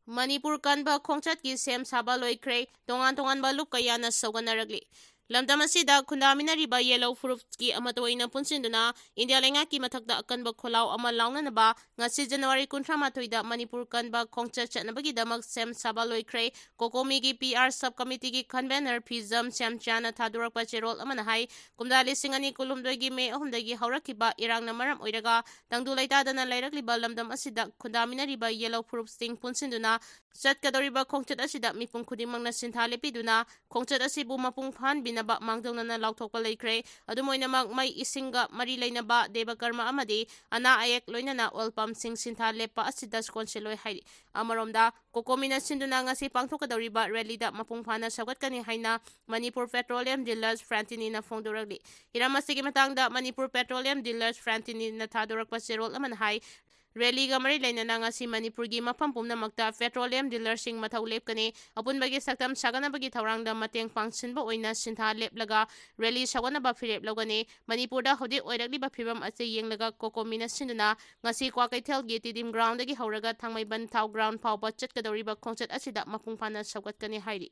ꯃꯅꯤꯄꯨꯔ ꯀꯟꯕ ꯈꯣꯡꯆꯠꯀꯤ ꯁꯦꯝ ꯁꯥꯕ ꯂꯣꯏꯈ꯭ꯔꯦ꯫ ꯇꯣꯉꯥꯟ ꯇꯣꯉꯥꯟꯕ ꯂꯨꯞ ꯀꯌꯥꯅ ꯁꯧꯒꯠꯅꯔꯛꯂꯤ꯫ ꯂꯝꯗꯝ ꯑꯁꯤꯗ ꯈꯨꯟꯗꯥꯃꯤꯟꯅꯔꯤꯕ ꯌꯦꯜꯂꯧ ꯐꯨꯔꯨꯞꯀꯤ ꯑꯃꯠꯇ ꯑꯣꯏꯅ ꯄꯨꯟꯁꯤꯟꯗꯨꯅ ꯏꯟꯗꯤꯌꯥ ꯂꯩꯉꯥꯛꯀꯤ ꯃꯊꯛꯇ ꯑꯀꯟꯕ ꯈꯣꯜꯂꯥꯎ ꯑꯃ ꯂꯥꯎꯅꯅꯕ ꯉꯁꯤ ꯖꯅꯋꯥꯔꯤ ꯀꯨꯟꯊ꯭ꯔꯥ ꯃꯥꯊꯣꯏꯗ ꯃꯅꯤꯄꯨꯔ ꯀꯟꯕ ꯈꯣꯡꯆꯠ ꯆꯠꯅꯕꯒꯤꯗꯃꯛ ꯁꯦꯝ ꯁꯥꯕ ꯂꯣꯏꯈ꯭ꯔꯦ꯫ ꯀꯣꯀꯣꯃꯤꯒꯤ ꯄꯤ ꯑꯥꯔ ꯁꯕ ꯀꯃꯤꯇꯤꯒꯤ ꯀꯟꯚꯦꯅꯔ ꯐꯤꯖꯝ ꯁ꯭ꯌꯥꯝꯆꯥꯅ ꯊꯥꯗꯣꯔꯛꯄ ꯆꯦꯔꯣꯜ ꯑꯃꯅ ꯍꯥꯏ, ꯀꯨꯝꯖꯥ ꯂꯤꯁꯤꯡ ꯑꯅꯤ ꯀꯨꯟꯍꯨꯝꯗꯣꯏꯒꯤ ꯃꯦ ꯑꯍꯨꯝꯗꯒꯤ ꯍꯧꯔꯛꯈꯤꯕ ꯏꯔꯥꯡꯅ ꯃꯔꯝ ꯑꯣꯏꯔꯒ ꯇꯪꯗꯨ ꯂꯩꯇꯥꯗꯅ ꯂꯩꯔꯛꯂꯤꯕ ꯂꯝꯗꯝ ꯑꯁꯤꯗ ꯈꯨꯟꯗꯥꯃꯤꯟꯅꯔꯤꯕ ꯌꯦꯜꯂꯧ ꯐꯨꯔꯨꯞꯁꯤꯡ ꯄꯨꯟꯁꯤꯟꯗꯨꯅ ꯆꯠꯀꯗꯧꯔꯤꯕ ꯈꯣꯡꯆꯠ ꯑꯁꯤꯗ ꯃꯤꯄꯨꯝ ꯈꯨꯗꯤꯡꯃꯛꯅ ꯁꯤꯟꯊꯥ ꯂꯦꯞꯄꯤꯗꯨꯅ ꯈꯣꯡꯆꯠ ꯑꯁꯤꯕꯨ ꯃꯄꯨꯡ ꯐꯥꯍꯟꯕꯤꯅꯕ ꯃꯥꯡꯖꯧꯅꯅ ꯂꯥꯎꯊꯣꯛꯄ ꯂꯩꯈ꯭ꯔꯦ꯫ ꯑꯗꯨꯝ ꯑꯣꯏꯅꯃꯛ, ꯃꯩ ꯏꯁꯤꯡꯒ ꯃꯔꯤ ꯂꯩꯅꯕ ꯗꯦꯕ ꯀꯔꯃ ꯑꯃꯗꯤ ꯑꯅꯥ ꯑꯌꯦꯛ ꯂꯣꯏꯅꯅ ꯑꯣꯏꯜ ꯄꯝꯁꯤꯡ ꯁꯤꯟꯊꯥ ꯂꯦꯞꯄ ꯑꯁꯤꯗ ꯀꯣꯟꯁꯤꯜꯂꯣꯏ ꯍꯥꯏꯔꯤ꯫ ꯑꯃꯔꯣꯝꯗ, ꯀꯣꯀꯣꯃꯤꯅ ꯁꯤꯟꯗꯨꯅ ꯉꯁꯤ ꯄꯥꯡꯊꯣꯛꯀꯗꯧꯔꯤꯕ ꯔꯦꯂꯤꯗ ꯃꯄꯨꯡ ꯐꯥꯅ ꯁꯧꯒꯠꯀꯅꯤ ꯍꯥꯏꯅ ꯃꯅꯤꯄꯨꯔ ꯄꯦꯇ꯭ꯔꯣꯂꯤꯌꯝ ꯗꯤꯂꯔꯁ ꯐ꯭ꯔꯥꯟꯇꯤꯅꯤꯅ ꯐꯣꯡꯗꯣꯔꯛꯂꯤ꯫ ꯍꯤꯔꯝ ꯑꯁꯤꯒꯤ ꯃꯇꯥꯡꯗ ꯃꯅꯤꯄꯨꯔ ꯄꯦꯇ꯭ꯔꯣꯂꯤꯌꯝ ꯗꯤꯂꯔꯁ ꯐ꯭ꯔꯥꯟꯇꯤꯅꯤꯅ ꯊꯥꯗꯣꯔꯛꯄ ꯆꯦꯔꯣꯜ ꯑꯃꯅ ꯍꯥꯏ, ꯔꯦꯂꯤꯒ ꯃꯔꯤ ꯂꯩꯅꯅ ꯉꯁꯤ ꯃꯅꯤꯄꯨꯔꯒꯤ ꯃꯐꯝ ꯄꯨꯝꯅꯃꯛꯇ ꯄꯦꯇ꯭ꯔꯣꯂꯤꯌꯝ ꯗꯤꯂꯔꯁꯤꯡ ꯃꯊꯧ ꯂꯦꯞꯀꯅꯤ꯫ ꯑꯄꯨꯟꯕꯒꯤ ꯁꯛꯇꯝ ꯁꯥꯒꯠꯅꯕꯒꯤ ꯊꯧꯔꯥꯡꯗ ꯃꯇꯦꯡ ꯄꯥꯡꯁꯤꯟꯕ ꯑꯣꯏꯅ ꯁꯤꯟꯊꯥ ꯂꯦꯞꯂꯒ ꯔꯦꯂꯤ ꯁꯧꯒꯠꯅꯕ ꯐꯤꯔꯦꯞ ꯂꯧꯒꯅꯤ꯫ ꯃꯅꯤꯄꯨꯔꯗ ꯍꯧꯖꯤꯛ ꯑꯣꯏꯔꯛꯂꯤꯕ ꯐꯤꯕꯝ ꯑꯁꯤ ꯌꯦꯡꯂꯒ ꯀꯣꯀꯣꯃꯤꯅ ꯁꯤꯟꯗꯨꯅ ꯉꯁꯤ ꯀ꯭ꯋꯥꯀꯩꯊꯦꯜꯒꯤ ꯇꯤꯗꯤꯝ ꯒ꯭ꯔꯥꯎꯟꯗꯒꯤ ꯍꯧꯔꯒ ꯊꯥꯡꯃꯩꯕꯟ ꯊꯥꯎ ꯒ꯭ꯔꯥꯎꯟ ꯐꯥꯎꯕ ꯆꯠꯀꯗꯧꯔꯤꯕ ꯈꯣꯡꯆꯠ ꯑꯁꯤꯗ ꯃꯄꯨꯡ ꯐꯥꯅ ꯁꯧꯒꯠꯀꯅꯤ ꯍꯥꯏꯔꯤ꯫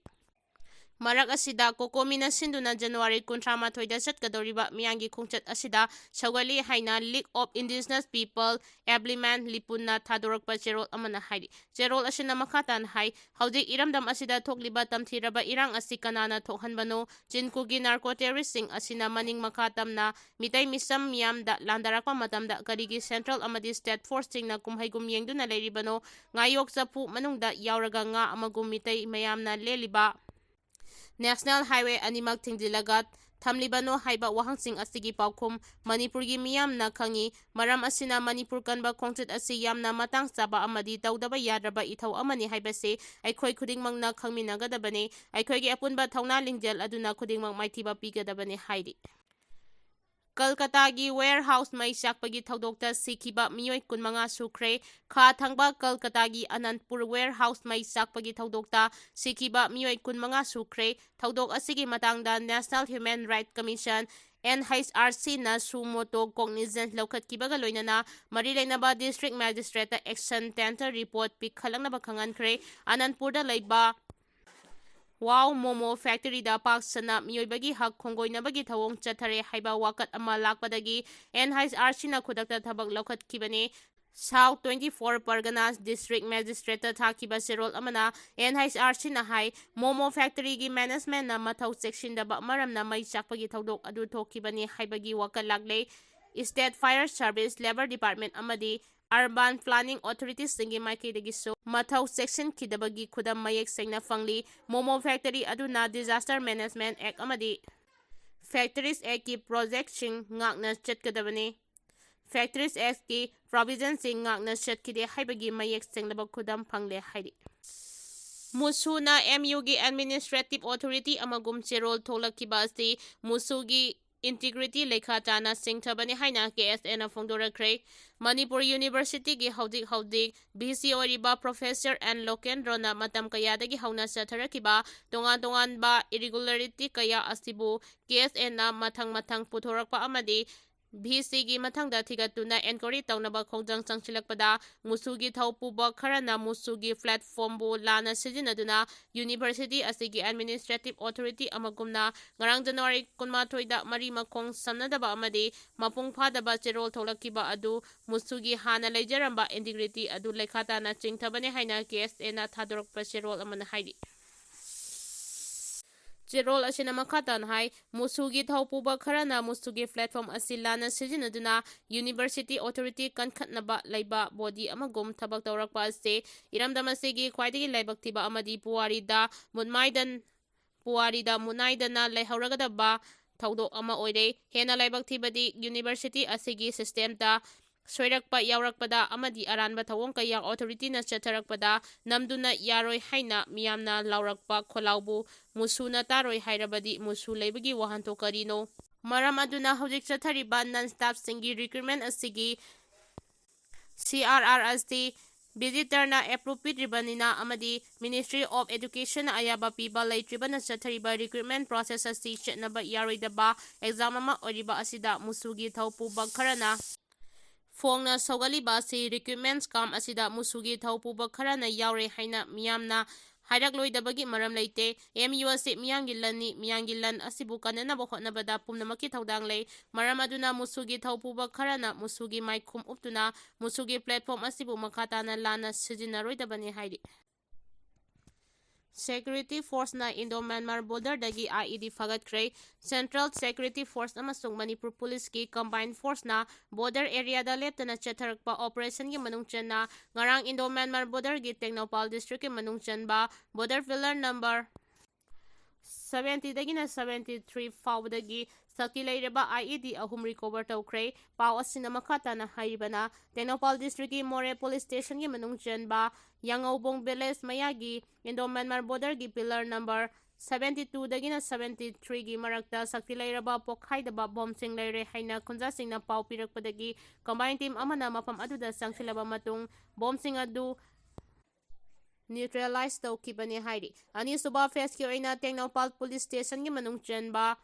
ꯃꯔꯛ ꯑꯁꯤꯗ, ꯀꯣꯀꯣꯃꯤꯅ ꯁꯤꯟꯗꯨꯅ ꯖꯅꯋꯥꯔꯤ ꯀꯨꯟꯊ꯭ꯔꯥ ꯃꯥꯊꯣꯏꯗ ꯆꯠꯀꯗꯧꯔꯤꯕ ꯃꯤꯌꯥꯝꯒꯤ ꯈꯣꯡꯆꯠ ꯑꯁꯤꯗ ꯁꯧꯒꯠꯂꯤ ꯍꯥꯏꯅ League of Indigenous People, ꯑꯦꯕ꯭ꯂꯤꯃꯦꯟ ꯂꯤꯄꯨꯟꯅ ꯊꯥꯗꯣꯔꯛꯄ ꯆꯦꯔꯣꯜ ꯑꯃꯅ ꯍꯥꯏꯔꯤ꯫ ꯆꯦꯔꯣꯜ ꯑꯁꯤꯅ ꯃꯈꯥ ꯇꯥꯅ ꯍꯥꯏ, ꯍꯧꯖꯤꯛ ꯏꯔꯝꯗꯝ ꯑꯁꯤꯗ ꯊꯣꯛꯂꯤꯕ ꯇꯝꯊꯤꯔꯕ ꯏꯔꯥꯡ ꯑꯁꯤ ꯀꯅꯥꯅ ꯊꯣꯛꯍꯟꯕꯅꯣ? ꯆꯤꯟꯀꯨꯒꯤ ꯅꯥꯔꯀꯣ ꯇꯦꯔꯣꯔꯤꯁꯁꯤꯡ ꯑꯁꯤꯅ ꯃꯅꯤꯡ ꯃꯈꯥ ꯇꯝꯅ ꯃꯤꯇꯩ ꯃꯤꯆꯝ ꯃꯤꯌꯥꯝꯗ ꯂꯥꯟꯗꯥꯔꯛꯄ ꯃꯇꯝꯗ ꯀꯔꯤꯒꯤ ꯁꯦꯟꯇ꯭ꯔꯦꯜ ꯑꯃꯗꯤ ꯁ꯭ꯇꯦꯠ ꯐꯣꯔꯁꯁꯤꯡꯅ ꯀꯨꯝꯍꯩꯒꯨꯝ ꯌꯦꯡꯗꯨꯅ ꯂꯩꯔꯤꯕꯅꯣ? ꯉꯥꯌꯣꯛ ꯆꯐꯨ ꯃꯅꯨꯡꯗ ꯌꯥꯎꯔꯒ ꯉꯥ ꯑꯃꯒꯨꯝ ꯃꯤꯇꯩ ꯃꯌꯥꯝꯅ ꯂꯦꯜꯂꯤꯕ ꯅꯦꯁꯅꯦꯜ ꯍꯥꯏꯋꯦ ꯑꯅꯤꯃꯛ ꯊꯤꯡꯖꯤꯜꯂꯒ ꯊꯝꯂꯤꯕꯅꯣ ꯍꯥꯏꯕ ꯋꯥꯍꯪꯁꯤꯡ ꯑꯁꯤꯒꯤ ꯄꯥꯎꯈꯨꯝ ꯃꯅꯤꯄꯨꯔꯒꯤ ꯃꯤꯌꯥꯝꯅ ꯈꯪꯏ꯫ ꯃꯔꯝ ꯑꯁꯤꯅ ꯃꯅꯤꯄꯨꯔ ꯀꯟꯕ ꯈꯣꯡꯆꯠ ꯑꯁꯤ ꯌꯥꯝꯅ ꯃꯇꯥꯡ ꯆꯥꯕ ꯑꯃꯗꯤ ꯇꯧꯗꯕ ꯌꯥꯗ꯭ꯔꯕ ꯏꯊꯧ ꯑꯃꯅꯤ ꯍꯥꯏꯕꯁꯤ ꯑꯩꯈꯣꯏ ꯈꯨꯗꯤꯡꯃꯛꯅ ꯈꯪꯃꯤꯟꯅꯒꯗꯕꯅꯤ꯫ ꯑꯩꯈꯣꯏꯒꯤ ꯑꯄꯨꯟꯕ ꯊꯧꯅꯥ ꯂꯤꯡꯖꯦꯜ ꯑꯗꯨꯅ ꯈꯨꯗꯤꯡꯃꯛ ꯃꯥꯏꯊꯤꯕ ꯄꯤꯒꯗꯕꯅꯤ ꯍꯥꯏꯔꯤ꯫ ꯀꯜꯀꯇꯥꯒꯤ warehouse ꯃꯩ ꯆꯥꯛꯄꯒꯤ ꯊꯧꯗꯣꯛꯇ ꯁꯤꯈꯤꯕ ꯃꯤꯑꯣꯏ ꯀꯨꯟꯃꯉꯥ ꯁꯨꯈ꯭ꯔꯦ꯫ ꯈꯥ ꯊꯪꯕ ꯀꯜꯀꯇꯥꯒꯤ ꯑꯅꯟꯄꯨꯔ warehouse ꯃꯩ ꯆꯥꯛꯄꯒꯤ ꯊꯧꯗꯣꯛꯇ ꯁꯤꯈꯤꯕ ꯃꯤꯑꯣꯏ ꯀꯨꯟꯃꯉꯥ ꯁꯨꯈ꯭ꯔꯦ꯫ ꯊꯧꯗꯣꯛ ꯑꯁꯤꯒꯤ ꯃꯇꯥꯡꯗ National Human Rights Commission, NHRCꯅ suo motu cognizance ꯂꯧꯈꯠꯈꯤꯕꯒ ꯂꯣꯏꯅꯅ ꯃꯔꯤ ꯂꯩꯅꯕ district magistrateꯇ action tender report ꯄꯤꯈꯠꯂꯛꯅꯕ ꯈꯪꯍꯟꯈ꯭ꯔꯦ꯫ ꯑꯅꯟꯄꯨꯔꯗ ꯂꯩꯕ Wow Momo Factoryꯗ ꯄꯥꯛ ꯁꯟꯅ ꯃꯤꯑꯣꯏꯕꯒꯤ ꯍꯛ ꯈꯣꯡꯒꯣꯏꯅꯕꯒꯤ ꯊꯧꯑꯣꯡ ꯆꯠꯊꯔꯦ ꯍꯥꯏꯕ ꯋꯥꯀꯠ ꯑꯃ ꯂꯥꯛꯄꯗꯒꯤ NHRCꯅ ꯈꯨꯗꯛꯇ ꯊꯕꯛ ꯂꯧꯈꯠꯈꯤꯕꯅꯤ꯫ South twenty-four Parganas district magistrateꯇ ꯊꯥꯈꯤꯕ ꯆꯦꯔꯣꯜ ꯑꯃꯅ NHRCꯅ ꯍꯥꯏ, Momo Factoryꯒꯤ managementꯅ ꯃꯊꯧ ꯆꯦꯛꯁꯤꯟꯗꯕ ꯃꯔꯝꯅ ꯃꯩ ꯆꯥꯛꯄꯒꯤ ꯊꯧꯗꯣꯛ ꯑꯗꯨ ꯊꯣꯛꯈꯤꯕꯅꯤ ꯍꯥꯏꯕꯒꯤ ꯋꯥꯀꯠ ꯂꯥꯛꯂꯦ꯫ State Fire Service, Labour Department ꯑꯃꯗꯤ Urban Planning Authorityꯁꯤꯡꯒꯤ ꯃꯥꯏꯀꯩꯗꯒꯤꯁꯨ ꯃꯊꯧ ꯆꯦꯛꯁꯤꯟꯈꯤꯗꯕꯒꯤ ꯈꯨꯗꯝ ꯃꯌꯦꯛ ꯁꯦꯡꯅ ꯐꯪꯂꯤ꯫ Momo Factory ꯑꯗꯨꯅ Disaster Management Act ꯑꯃꯗꯤ Factories Actꯀꯤ projectꯁꯤꯡ ꯉꯥꯛꯅ ꯆꯠꯀꯗꯕꯅꯤ꯫ Factories Actꯀꯤ provisionꯁꯤꯡ ꯉꯥꯛꯅ ꯆꯠꯈꯤꯗꯦ ꯍꯥꯏꯕꯒꯤ ꯃꯌꯦꯛ ꯁꯦꯡꯂꯕ ꯈꯨꯗꯝ ꯐꯪꯂꯦ ꯍꯥꯏꯔꯤ꯫ MUSUꯅ MUꯒꯤ administrative authority ꯑꯃꯒꯨꯝ ꯆꯦꯔꯣꯜ ꯊꯣꯛꯂꯛꯈꯤꯕ ꯑꯁꯤ MUSUꯒꯤ integrity ꯂꯩꯈꯥ ꯇꯥꯅ ꯆꯤꯡꯊꯕꯅꯤ ꯍꯥꯏꯅ KSAꯅ ꯐꯣꯡꯗꯣꯔꯛꯈ꯭ꯔꯦ꯫ ꯃꯅꯤꯄꯨꯔ Universityꯒꯤ ꯍꯧꯖꯤꯛ ꯍꯧꯖꯤꯛ VC ꯑꯣꯏꯔꯤꯕ Professor N ꯂꯣꯀꯦꯟꯗ꯭ꯔꯣꯅ ꯃꯇꯝ ꯀꯌꯥꯗꯒꯤ ꯍꯧꯅ ꯆꯠꯊꯔꯛꯈꯤꯕ ꯇꯣꯉꯥꯟ ꯇꯣꯉꯥꯟꯕ irregularity ꯀꯌꯥ ꯑꯁꯤꯕꯨ KSAꯅ ꯃꯊꯪ ꯃꯊꯪ ꯄꯨꯊꯣꯔꯛꯄ ꯑꯃꯗꯤ VCꯒꯤ ꯃꯊꯪꯗ ꯊꯤꯒꯠꯇꯨꯅ enquiry ꯇꯧꯅꯕ ꯈꯣꯡꯖꯪ ꯆꯪꯁꯤꯜꯂꯛꯄꯗ MUSUꯒꯤ ꯊꯧ ꯄꯨꯕ ꯈꯔꯅ MUSUꯒꯤ platformꯕꯨ ꯂꯥꯟꯅ ꯁꯤꯖꯤꯟꯅꯗꯨꯅ university ꯑꯁꯤꯒꯤ administrative authority ꯑꯃꯒꯨꯝꯅ ꯉꯔꯥꯡ January ꯀꯨꯟꯃꯥꯊꯣꯏꯗ ꯃꯔꯤ ꯃꯈꯣꯡ ꯁꯝꯅꯗꯕ ꯑꯃꯗꯤ ꯃꯄꯨꯡ ꯐꯥꯗꯕ ꯆꯦꯔꯣꯜ ꯊꯣꯛꯂꯛꯈꯤꯕ ꯑꯗꯨ MUSUꯒꯤ ꯍꯥꯟꯅ ꯂꯩꯖꯔꯝꯕ integrity ꯑꯗꯨ ꯂꯩꯈꯥ ꯇꯥꯅ ꯆꯤꯡꯊꯕꯅꯤ ꯍꯥꯏꯅ KSAꯅ ꯊꯥꯗꯣꯔꯛꯄ ꯆꯦꯔꯣꯜ ꯑꯃꯅ ꯍꯥꯏꯔꯤ꯫ ꯆꯦꯔꯣꯜ ꯑꯁꯤꯅ ꯃꯈꯥ ꯇꯥꯅ ꯍꯥꯏ, MUSUꯒꯤ ꯊꯧ ꯄꯨꯕ ꯈꯔꯅ MUSUꯒꯤ platform ꯑꯁꯤ ꯂꯥꯟꯅ ꯁꯤꯖꯤꯟꯅꯗꯨꯅ university authority ꯀꯟꯈꯠꯅꯕ ꯂꯩꯕ body ꯑꯃꯒꯨꯝ ꯊꯕꯛ ꯇꯧꯔꯛꯄ ꯑꯁꯤ ꯏꯔꯝꯗꯝ ꯑꯁꯤꯒꯤ ꯈ꯭ꯋꯥꯏꯗꯒꯤ ꯂꯥꯏꯕꯛ ꯊꯤꯕ ꯑꯃꯗꯤ ꯄꯨꯋꯥꯔꯤꯗ ꯃꯨꯠꯃꯥꯏꯗꯟ, ꯄꯨꯋꯥꯔꯤꯗ ꯃꯨꯠꯅꯥꯏꯗꯅ ꯂꯩꯍꯧꯔꯒꯗꯕ ꯊꯧꯗꯣꯛ ꯑꯃ ꯑꯣꯏꯔꯦ꯫ ꯍꯦꯟꯅ ꯂꯥꯏꯕꯛ ꯊꯤꯕꯗꯤ university ꯑꯁꯤꯒꯤ systemꯗ ꯁꯣꯏꯔꯛꯄ ꯌꯥꯎꯔꯛꯄꯗ ꯑꯃꯗꯤ ꯑꯔꯥꯟꯕ ꯊꯧꯑꯣꯡ ꯀꯌꯥ authorityꯅ ꯆꯠꯊꯔꯛꯄꯗ ꯅꯝꯗꯨꯅ ꯌꯥꯔꯣꯏ ꯍꯥꯏꯅ ꯃꯤꯌꯥꯝꯅ ꯂꯥꯎꯔꯛꯄ ꯈꯣꯜꯂꯥꯎꯕꯨ MUSUꯅ ꯇꯥꯔꯣꯏ ꯍꯥꯏꯔꯕꯗꯤ MUSU ꯂꯩꯕꯒꯤ ꯋꯥꯍꯟꯊꯣꯛ ꯀꯔꯤꯅꯣ? ꯃꯔꯝ ꯑꯗꯨꯅ ꯍꯧꯖꯤꯛ ꯆꯠꯊꯔꯤꯕ non-staffꯁꯤꯡꯒꯤ recruitment ꯑꯁꯤꯒꯤ CRR ꯑꯁꯤ ꯚꯤꯖꯤꯇꯔꯅ ꯑꯦꯄ꯭ꯔꯨꯞ ꯄꯤꯗ꯭ꯔꯤꯕꯅꯤꯅ ꯑꯃꯗꯤ Ministry of Educationꯅ ꯑꯌꯥꯕ ꯄꯤꯕ ꯂꯩꯇ꯭ꯔꯤꯕꯅ ꯆꯠꯊꯔꯤꯕ recruitment process ꯑꯁꯤ ꯆꯠꯅꯕ ꯌꯥꯔꯣꯏꯗꯕ ꯑꯦꯛꯖꯥꯝ ꯑꯃ ꯑꯣꯏꯔꯤꯕ ꯑꯁꯤꯗ ꯃꯨꯁꯨꯒꯤ ꯊꯧ ꯄꯨꯕ ꯈꯔꯅ ꯐꯣꯡꯅ ꯁꯧꯒꯠꯂꯤꯕ ꯑꯁꯤ recruitment scam ꯑꯁꯤꯗ ꯃꯨꯁꯨꯒꯤ ꯊꯧ ꯄꯨꯕ ꯈꯔꯅ ꯌꯥꯎꯔꯦ ꯍꯥꯏꯅ ꯃꯤꯌꯥꯝꯅ ꯍꯥꯏꯔꯛꯂꯣꯏꯗꯕꯒꯤ ꯃꯔꯝ ꯂꯩꯇꯦ꯫ ꯑꯦꯝ ꯌꯨ ꯑꯁꯤ ꯃꯤꯌꯥꯝꯒꯤ ꯂꯟꯅꯤ, ꯃꯤꯌꯥꯝꯒꯤ ꯂꯟ ꯑꯁꯤꯕꯨ ꯀꯟꯅꯅꯕ ꯍꯣꯠꯅꯕꯗ ꯄꯨꯝꯅꯃꯛꯀꯤ ꯊꯧꯗꯥꯡ ꯂꯩ꯫ ꯃꯔꯝ ꯑꯗꯨꯅ ꯃꯨꯁꯨꯒꯤ ꯊꯧ ꯄꯨꯕ ꯈꯔꯅ ꯃꯨꯁꯨꯒꯤ ꯃꯥꯏꯈꯨꯝ ꯎꯞꯇꯨꯅ ꯃꯨꯁꯨꯒꯤ platform ꯑꯁꯤꯕꯨ ꯃꯈꯥ ꯇꯥꯅ ꯂꯥꯟꯅ ꯁꯤꯖꯤꯟꯅꯔꯣꯏꯗꯕꯅꯤ ꯍꯥꯏꯔꯤ꯫ Security Forceꯅ Indo-Myanmar borderꯗꯒꯤ I E D ꯐꯥꯒꯠꯈ꯭ꯔꯦ꯫ Central Security Force ꯑꯃꯁꯨꯡ ꯃꯅꯤꯄꯨꯔ Policeꯀꯤ combined forceꯅ border areaꯗ ꯂꯦꯞꯇꯅ ꯆꯠꯊꯔꯛꯄ operationꯒꯤ ꯃꯅꯨꯡ ꯆꯟꯅ ꯉꯔꯥꯡ Indo-Myanmar borderꯒꯤ ꯇꯦꯡꯅꯧꯄꯥꯜ districtꯀꯤ ꯃꯅꯨꯡ ꯆꯟꯕ border pillar number seventyꯗꯒꯤꯅ seventy three ꯐꯥꯎꯕꯗꯒꯤ ꯁꯛꯇꯤ ꯂꯩꯔꯕ I E D ꯑꯍꯨꯝ recover ꯇꯧꯈ꯭ꯔꯦ꯫ ꯄꯥꯎ ꯑꯁꯤꯅ ꯃꯈꯥ ꯇꯥꯅ ꯍꯥꯏꯔꯤꯕꯅ, ꯇꯦꯡꯅꯧꯄꯥꯜ districtꯀꯤ ꯃꯣꯔꯦ police stationꯒꯤ ꯃꯅꯨꯡ ꯆꯟꯕ ꯌꯥꯉꯧꯕꯣꯡ village ꯃꯌꯥꯒꯤ Indo-Myanmar borderꯒꯤ pillar number seventy twoꯗꯒꯤꯅ seventy threeꯒꯤ ꯃꯔꯛꯇ ꯁꯛꯇꯤ ꯂꯩꯔꯕ ꯄꯣꯈꯥꯏꯗꯕ ꯕꯣꯝꯁꯤꯡ ꯂꯩꯔꯦ ꯍꯥꯏꯅ ꯈꯨꯟꯖꯥꯁꯤꯡꯅ ꯄꯥꯎ ꯄꯤꯔꯛꯄꯗꯒꯤ combined team ꯑꯃꯅ ꯃꯐꯝ ꯑꯗꯨꯗ ꯆꯪꯁꯤꯜꯂꯕ ꯃꯇꯨꯡ ꯕꯣꯝꯁꯤꯡ ꯑꯗꯨ neutralize ꯇꯧꯈꯤꯕꯅꯤ ꯍꯥꯏꯔꯤ꯫ ꯑꯅꯤꯁꯨꯕ phaseꯀꯤ ꯑꯣꯏꯅ ꯇꯦꯡꯅꯧꯄꯥꯜ police stationꯒꯤ ꯃꯅꯨꯡ ꯆꯟꯕ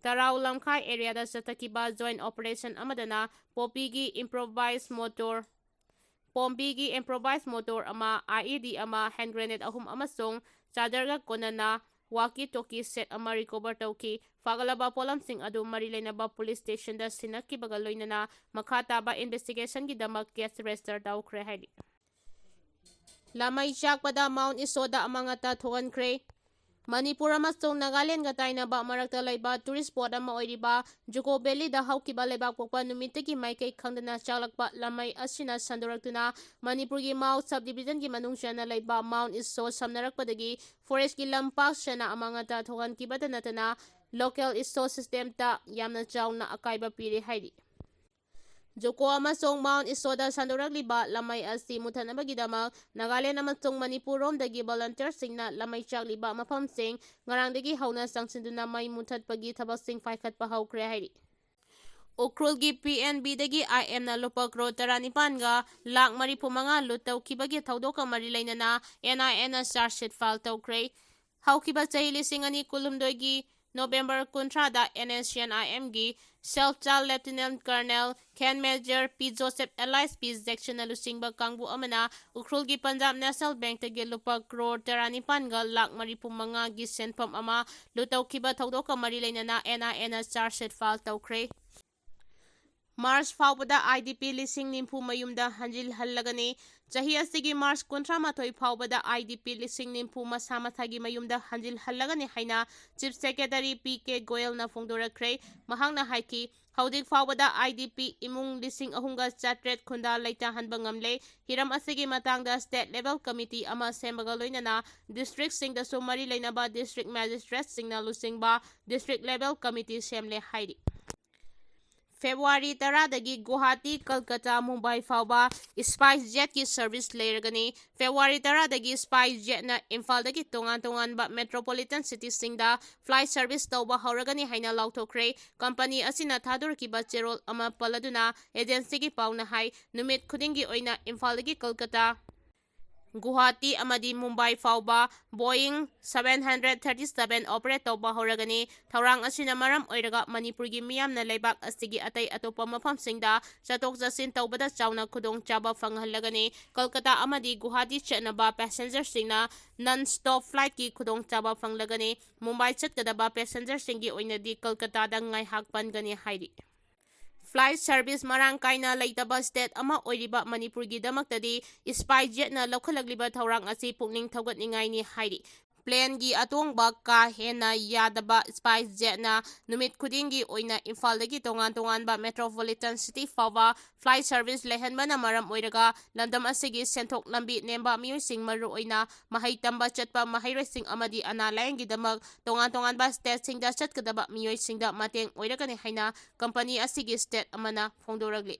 ꯇꯔꯥꯎ ꯂꯝꯈꯥꯏ areaꯗ ꯆꯠꯊꯈꯤꯕ joint operation ꯑꯃꯗꯅ ꯄꯣꯄꯤꯒꯤ improvised mortar, ꯄꯣꯝꯕꯤꯒꯤ improvised mortar ꯑꯃ, I E D ꯑꯃ, hand grenade ꯑꯍꯨꯝ ꯑꯃꯁꯨꯡ chargerꯒ ꯀꯣꯟꯅꯅ walkie talkie set ꯑꯃ recover ꯇꯧꯈꯤ꯫ ꯐꯥꯒꯠꯂꯕ ꯄꯣꯠꯂꯝꯁꯤꯡ ꯑꯗꯨ ꯃꯔꯤ ꯂꯩꯅꯕ police stationꯗ ꯁꯤꯟꯅꯈꯤꯕꯒ ꯂꯣꯏꯅꯅ ꯃꯈꯥ ꯇꯥꯕ investigationꯒꯤꯗꯃꯛ case register ꯇꯧꯈ꯭ꯔꯦ ꯍꯥꯏꯔꯤ꯫ ꯂꯥꯃꯩ ꯆꯥꯛꯄꯗ Mount Isoꯗ ꯑꯃꯥꯡ ꯑꯇꯥ ꯊꯣꯛꯍꯟꯈ꯭ꯔꯦ꯫ ꯃꯅꯤꯄꯨꯔ ꯑꯃꯁꯨꯡ ꯅꯥꯒꯥꯂꯦꯟꯒ ꯇꯥꯏꯅꯕ ꯃꯔꯛꯇ ꯂꯩꯕ tourist spot ꯑꯃ ꯑꯣꯏꯔꯤꯕ ꯖꯨꯀꯣ valleyꯗ ꯍꯧꯈꯤꯕ ꯂꯩꯕꯥꯛꯄꯣꯛꯄ ꯅꯨꯃꯤꯠꯇꯒꯤ ꯃꯥꯏꯀꯩ ꯈꯪꯗꯅ ꯆꯥꯛꯂꯛꯄ ꯂꯥꯃꯩ ꯑꯁꯤꯅ ꯁꯟꯗꯣꯔꯛꯇꯨꯅ ꯃꯅꯤꯄꯨꯔꯒꯤ ꯃꯥꯎ subdivisionꯒꯤ ꯃꯅꯨꯡ ꯆꯟꯅ ꯂꯩꯕ Mount Iso ꯁꯝꯅꯔꯛꯄꯗꯒꯤ forestꯀꯤ ꯂꯝꯄꯥꯛ ꯁꯦꯅ ꯑꯃꯥꯡ ꯑꯇꯥ ꯊꯣꯛꯍꯟꯈꯤꯕꯇ ꯅꯠꯇꯅ local eco systemꯇ ꯌꯥꯝꯅ ꯆꯥꯎꯅ ꯑꯀꯥꯏꯕ ꯄꯤꯔꯦ ꯍꯥꯏꯔꯤ꯫ ꯖꯨꯀꯣ ꯑꯃꯁꯨꯡ Mount Isoꯗ ꯁꯟꯗꯣꯔꯛꯂꯤꯕ ꯂꯥꯃꯩ ꯑꯁꯤ ꯃꯨꯊꯠꯅꯕꯒꯤꯗꯃꯛ ꯅꯥꯒꯥꯂꯦꯟ ꯑꯃꯁꯨꯡ ꯃꯅꯤꯄꯨꯔ ꯔꯣꯝꯗꯒꯤ volunteerꯁꯤꯡꯅ ꯂꯥꯃꯩ ꯆꯥꯛꯂꯤꯕ ꯃꯐꯝꯁꯤꯡ ꯉꯔꯥꯡꯗꯒꯤ ꯍꯧꯅ ꯆꯪꯁꯤꯟꯗꯨꯅ ꯃꯩ ꯃꯨꯊꯠꯄꯒꯤ ꯊꯕꯛꯁꯤꯡ ꯄꯥꯏꯈꯠꯄ ꯍꯧꯈ꯭ꯔꯦ ꯍꯥꯏꯔꯤ꯫ ꯎꯈ꯭ꯔꯨꯜꯒꯤ ꯄꯤ ꯑꯦꯟ ꯕꯤꯗꯒꯤ ꯑꯥꯏ ꯑꯦꯝꯅ ꯂꯨꯄꯥ ꯀ꯭ꯔꯣꯔ ꯇꯔꯥꯅꯤꯄꯥꯟꯒ ꯂꯥꯛ ꯃꯔꯤꯐꯨ ꯃꯉꯥ ꯂꯨꯠ ꯇꯧꯈꯤꯕꯒꯤ ꯊꯧꯗꯣꯛꯀ ꯃꯔꯤ ꯂꯩꯅꯅ ꯑꯦꯟ ꯑꯥꯏ ꯑꯦꯅ ꯆꯥꯔꯖ ꯁꯤꯠ ꯐꯥꯏꯜ ꯇꯧꯈ꯭ꯔꯦ꯫ ꯍꯧꯈꯤꯕ ꯆꯍꯤ ꯂꯤꯁꯤꯡ ꯑꯅꯤ ꯀꯨꯟꯍꯨꯝꯗꯣꯏꯒꯤ November ꯀꯨꯟꯊ꯭ꯔꯥꯗ and S C and ꯑꯥꯏ ꯑꯦꯝꯒꯤ ꯁꯦꯜꯐ ꯆꯥꯏꯜ ꯂꯦꯐꯇꯤꯅꯦꯟ ꯀꯔꯅꯦꯜ ꯈꯦꯟ ꯃꯦꯖꯔ ꯄꯤ ꯖꯣꯁꯦꯐ ꯑꯦꯂꯥꯏꯁ ꯄꯤ ꯖꯦꯛꯁꯟꯅ ꯂꯨꯆꯤꯡꯕ ꯀꯥꯡꯕꯨ ꯑꯃꯅ ꯎꯈ꯭ꯔꯨꯜꯒꯤ ꯄꯟꯖꯥꯕ ꯅꯦꯁꯅꯦꯜ ꯕꯦꯡꯛꯇꯒꯤ ꯂꯨꯄꯥ ꯀ꯭ꯔꯣꯔ ꯇꯔꯥꯅꯤꯄꯥꯟꯒ ꯂꯥꯛ ꯃꯔꯤꯐꯨ ꯃꯉꯥꯒꯤ ꯁꯦꯟꯐꯝ ꯑꯃ ꯂꯨꯠ ꯇꯧꯈꯤꯕ ꯊꯧꯗꯣꯛꯀ ꯃꯔꯤ ꯂꯩꯅꯅ ꯑꯦꯟ ꯑꯥꯏ ꯑꯦꯅ ꯆꯥꯔꯖ ꯁꯤꯠ ꯐꯥꯏꯜ ꯇꯧꯈ꯭ꯔꯦ꯫ ꯃꯥꯔꯆ ꯐꯥꯎꯕꯗ ꯑꯥꯏ ꯗꯤ ꯄꯤ ꯂꯤꯁꯤꯡ ꯅꯤꯐꯨ ꯃꯌꯨꯝꯗ ꯍꯟꯖꯤꯜꯍꯜꯂꯒꯅꯤ꯫ ꯆꯍꯤ ꯑꯁꯤꯒꯤ ꯃꯥꯔꯆ ꯀꯨꯟꯊ꯭ꯔꯥ ꯃꯥꯊꯣꯏ ꯐꯥꯎꯕꯗ ꯑꯥꯏ ꯗꯤ ꯄꯤ ꯂꯤꯁꯤꯡ ꯅꯤꯐꯨ ꯃꯁꯥ ꯃꯁꯥꯒꯤ ꯃꯌꯨꯝꯗ ꯍꯟꯖꯤꯜꯍꯜꯂꯒꯅꯤ ꯍꯥꯏꯅ ꯆꯤꯐ ꯁꯦꯀ꯭ꯔꯦꯇꯔꯤ ꯄꯤ ꯀꯦ ꯒꯣꯌꯜꯅ ꯐꯣꯡꯗꯣꯔꯛꯈ꯭ꯔꯦ꯫ ꯃꯍꯥꯛꯅ ꯍꯥꯏꯈꯤ, ꯍꯧꯖꯤꯛ ꯐꯥꯎꯕꯗ ꯑꯥꯏ ꯗꯤ ꯄꯤ ꯏꯃꯨꯡ ꯂꯤꯁꯤꯡ ꯑꯍꯨꯝꯒ ꯆꯥꯇ꯭ꯔꯦꯠ ꯈꯨꯟꯗꯥ ꯂꯩꯇꯥꯍꯟꯕ ꯉꯝꯂꯦ꯫ ꯍꯤꯔꯝ ꯑꯁꯤꯒꯤ ꯃꯇꯥꯡꯗ ꯁ꯭ꯇꯦꯠ ꯂꯦꯚꯦꯜ ꯀꯃꯤꯇꯤ ꯑꯃ ꯁꯦꯝꯕꯒ ꯂꯣꯏꯅꯅ ꯗꯤꯁꯇ꯭ꯔꯤꯛꯁꯤꯡꯗꯁꯨ ꯃꯔꯤ ꯂꯩꯅꯕ ꯗꯤꯁꯇ꯭ꯔꯤꯛ ꯃꯦꯖꯤꯁꯇ꯭ꯔꯦꯠꯁꯤꯡꯅ ꯂꯨꯆꯤꯡꯕ ꯗꯤꯁꯇ꯭ꯔꯤꯛ ꯂꯦꯚꯦꯜ ꯀꯃꯤꯇꯤ ꯁꯦꯝꯂꯦ ꯍꯥꯏꯔꯤ꯫ ꯐꯦꯕ꯭ꯔꯨꯋꯥꯔꯤ ꯇꯔꯥꯗꯒꯤ ꯒꯨꯋꯥꯍꯥꯇꯤ, ꯀꯜꯀꯇꯥ, ꯃꯨꯝꯕꯥꯏ ꯐꯥꯎꯕ ꯏꯁꯄꯥꯏꯁ ꯖꯦꯠꯀꯤ ꯁꯔꯚꯤꯁ ꯂꯩꯔꯒꯅꯤ꯫ ꯐꯦꯕ꯭ꯔꯨꯋꯥꯔꯤ ꯇꯔꯥꯗꯒꯤ ꯏꯁꯄꯥꯏꯁ ꯖꯦꯠꯅ ꯏꯝꯐꯥꯜꯗꯒꯤ ꯇꯣꯉꯥꯟ ꯇꯣꯉꯥꯟꯕ ꯃꯦꯇ꯭ꯔꯣꯄꯣꯂꯤꯇꯟ ꯁꯤꯇꯤꯁꯤꯡꯗ ꯐ꯭ꯂꯥꯏꯠ ꯁꯔꯚꯤꯁ ꯇꯧꯕ ꯍꯧꯔꯒꯅꯤ ꯍꯥꯏꯅ ꯂꯥꯎꯊꯣꯛꯈ꯭ꯔꯦ꯫ ꯀꯝꯄꯅꯤ ꯑꯁꯤꯅ ꯊꯥꯗꯣꯔꯛꯈꯤꯕ ꯆꯦꯔꯣꯜ ꯑꯃ ꯄꯜꯂꯗꯨꯅ ꯑꯦꯖꯦꯟꯁꯤꯒꯤ ꯄꯥꯎꯅ ꯍꯥꯏ, ꯅꯨꯃꯤꯠ ꯈꯨꯗꯤꯡꯒꯤ ꯑꯣꯏꯅ ꯏꯝꯐꯥꯜꯗꯒꯤ ꯀꯜꯀꯇꯥ, ꯒꯨꯋꯥꯍꯥꯇꯤ ꯑꯃꯗꯤ ꯃꯨꯝꯕꯥꯏ ꯐꯥꯎꯕ Boeing seven hundred thirty seven operate ꯇꯧꯕ ꯍꯧꯔꯒꯅꯤ꯫ ꯊꯧꯔꯥꯡ ꯑꯁꯤꯅ ꯃꯔꯝ ꯑꯣꯏꯔꯒ ꯃꯅꯤꯄꯨꯔꯒꯤ ꯃꯤꯌꯥꯝꯅ ꯂꯩꯕꯥꯛ ꯑꯁꯤꯒꯤ ꯑꯇꯩ ꯑꯇꯣꯞꯄ ꯃꯐꯝꯁꯤꯡꯗ ꯆꯠꯊꯣꯛ ꯆꯠꯁꯤꯟ ꯇꯧꯕꯗ ꯆꯥꯎꯅ ꯈꯨꯗꯣꯡꯆꯥꯕ ꯐꯪꯍꯜꯂꯒꯅꯤ꯫ ꯀꯜꯀꯇꯥ ꯑꯃꯗꯤ ꯒꯨꯋꯥꯍꯥꯇꯤ ꯆꯠꯅꯕ ꯄꯦꯁꯦꯟꯖꯔꯁꯤꯡꯅ non stop flightꯀꯤ ꯈꯨꯗꯣꯡꯆꯥꯕ ꯐꯪꯂꯒꯅꯤ꯫ ꯃꯨꯝꯕꯥꯏ ꯆꯠꯀꯗꯕ ꯄꯦꯁꯦꯟꯖꯔꯁꯤꯡꯒꯤ ꯑꯣꯏꯅꯗꯤ ꯀꯜꯀꯇꯥꯗ ꯉꯥꯏꯍꯥꯛ ꯄꯟꯒꯅꯤ ꯍꯥꯏꯔꯤ꯫ ꯐ꯭ꯂꯥꯏꯠ ꯁꯔꯚꯤꯁ ꯃꯔꯥꯡ ꯀꯥꯏꯅ ꯂꯩꯇꯕ ꯁ꯭ꯇꯦꯠ ꯑꯃ ꯑꯣꯏꯔꯤꯕ ꯃꯅꯤꯄꯨꯔꯒꯤꯗꯃꯛꯇꯗꯤ ꯏꯁꯄꯥꯏꯁ ꯖꯦꯠꯅ ꯂꯧꯈꯠꯂꯛꯂꯤꯕ ꯊꯧꯔꯥꯡ ꯑꯁꯤ ꯄꯨꯛꯅꯤꯡ ꯊꯧꯒꯠꯅꯤꯡꯉꯥꯏꯅꯤ ꯍꯥꯏꯔꯤ꯫ ꯄ꯭ꯂꯦꯟꯒꯤ ꯑꯇꯣꯡꯕ ꯀꯥ ꯍꯦꯟꯅ ꯌꯥꯗꯕ ꯏꯁꯄꯥꯏꯁ ꯖꯦꯠꯅ ꯅꯨꯃꯤꯠ ꯈꯨꯗꯤꯡꯒꯤ ꯑꯣꯏꯅ ꯏꯝꯐꯥꯜꯗꯒꯤ ꯇꯣꯉꯥꯟ ꯇꯣꯉꯥꯟꯕ ꯃꯦꯇ꯭ꯔꯣꯄꯣꯂꯤꯇꯟ ꯁꯤꯇꯤ ꯐꯥꯎꯕ ꯐ꯭ꯂꯥꯏꯠ ꯁꯔꯚꯤꯁ ꯂꯩꯍꯟꯕꯅ ꯃꯔꯝ ꯑꯣꯏꯔꯒ ꯂꯝꯗꯝ ꯑꯁꯤꯒꯤ ꯁꯦꯟꯊꯣꯛ ꯂꯝꯕꯤ ꯅꯦꯝꯕ ꯃꯤꯑꯣꯏꯁꯤꯡ, ꯃꯔꯨꯑꯣꯏꯅ ꯃꯍꯩ ꯇꯝꯕ ꯆꯠꯄ ꯃꯍꯩꯔꯣꯏꯁꯤꯡ ꯑꯃꯗꯤ ꯑꯅꯥ ꯂꯥꯌꯦꯡꯒꯤꯗꯃꯛ ꯇꯣꯉꯥꯟ ꯇꯣꯉꯥꯟꯕ ꯁ꯭ꯇꯦꯠꯁꯤꯡꯗ ꯆꯠꯀꯗꯕ ꯃꯤꯑꯣꯏꯁꯤꯡꯗ ꯃꯇꯦꯡ ꯑꯣꯏꯔꯒꯅꯤ ꯍꯥꯏꯅ ꯀꯝꯄꯅꯤ ꯑꯁꯤꯒꯤ ꯁ꯭ꯇꯦꯠ ꯑꯃꯅ ꯐꯣꯡꯗꯣꯔꯛꯂꯤ꯫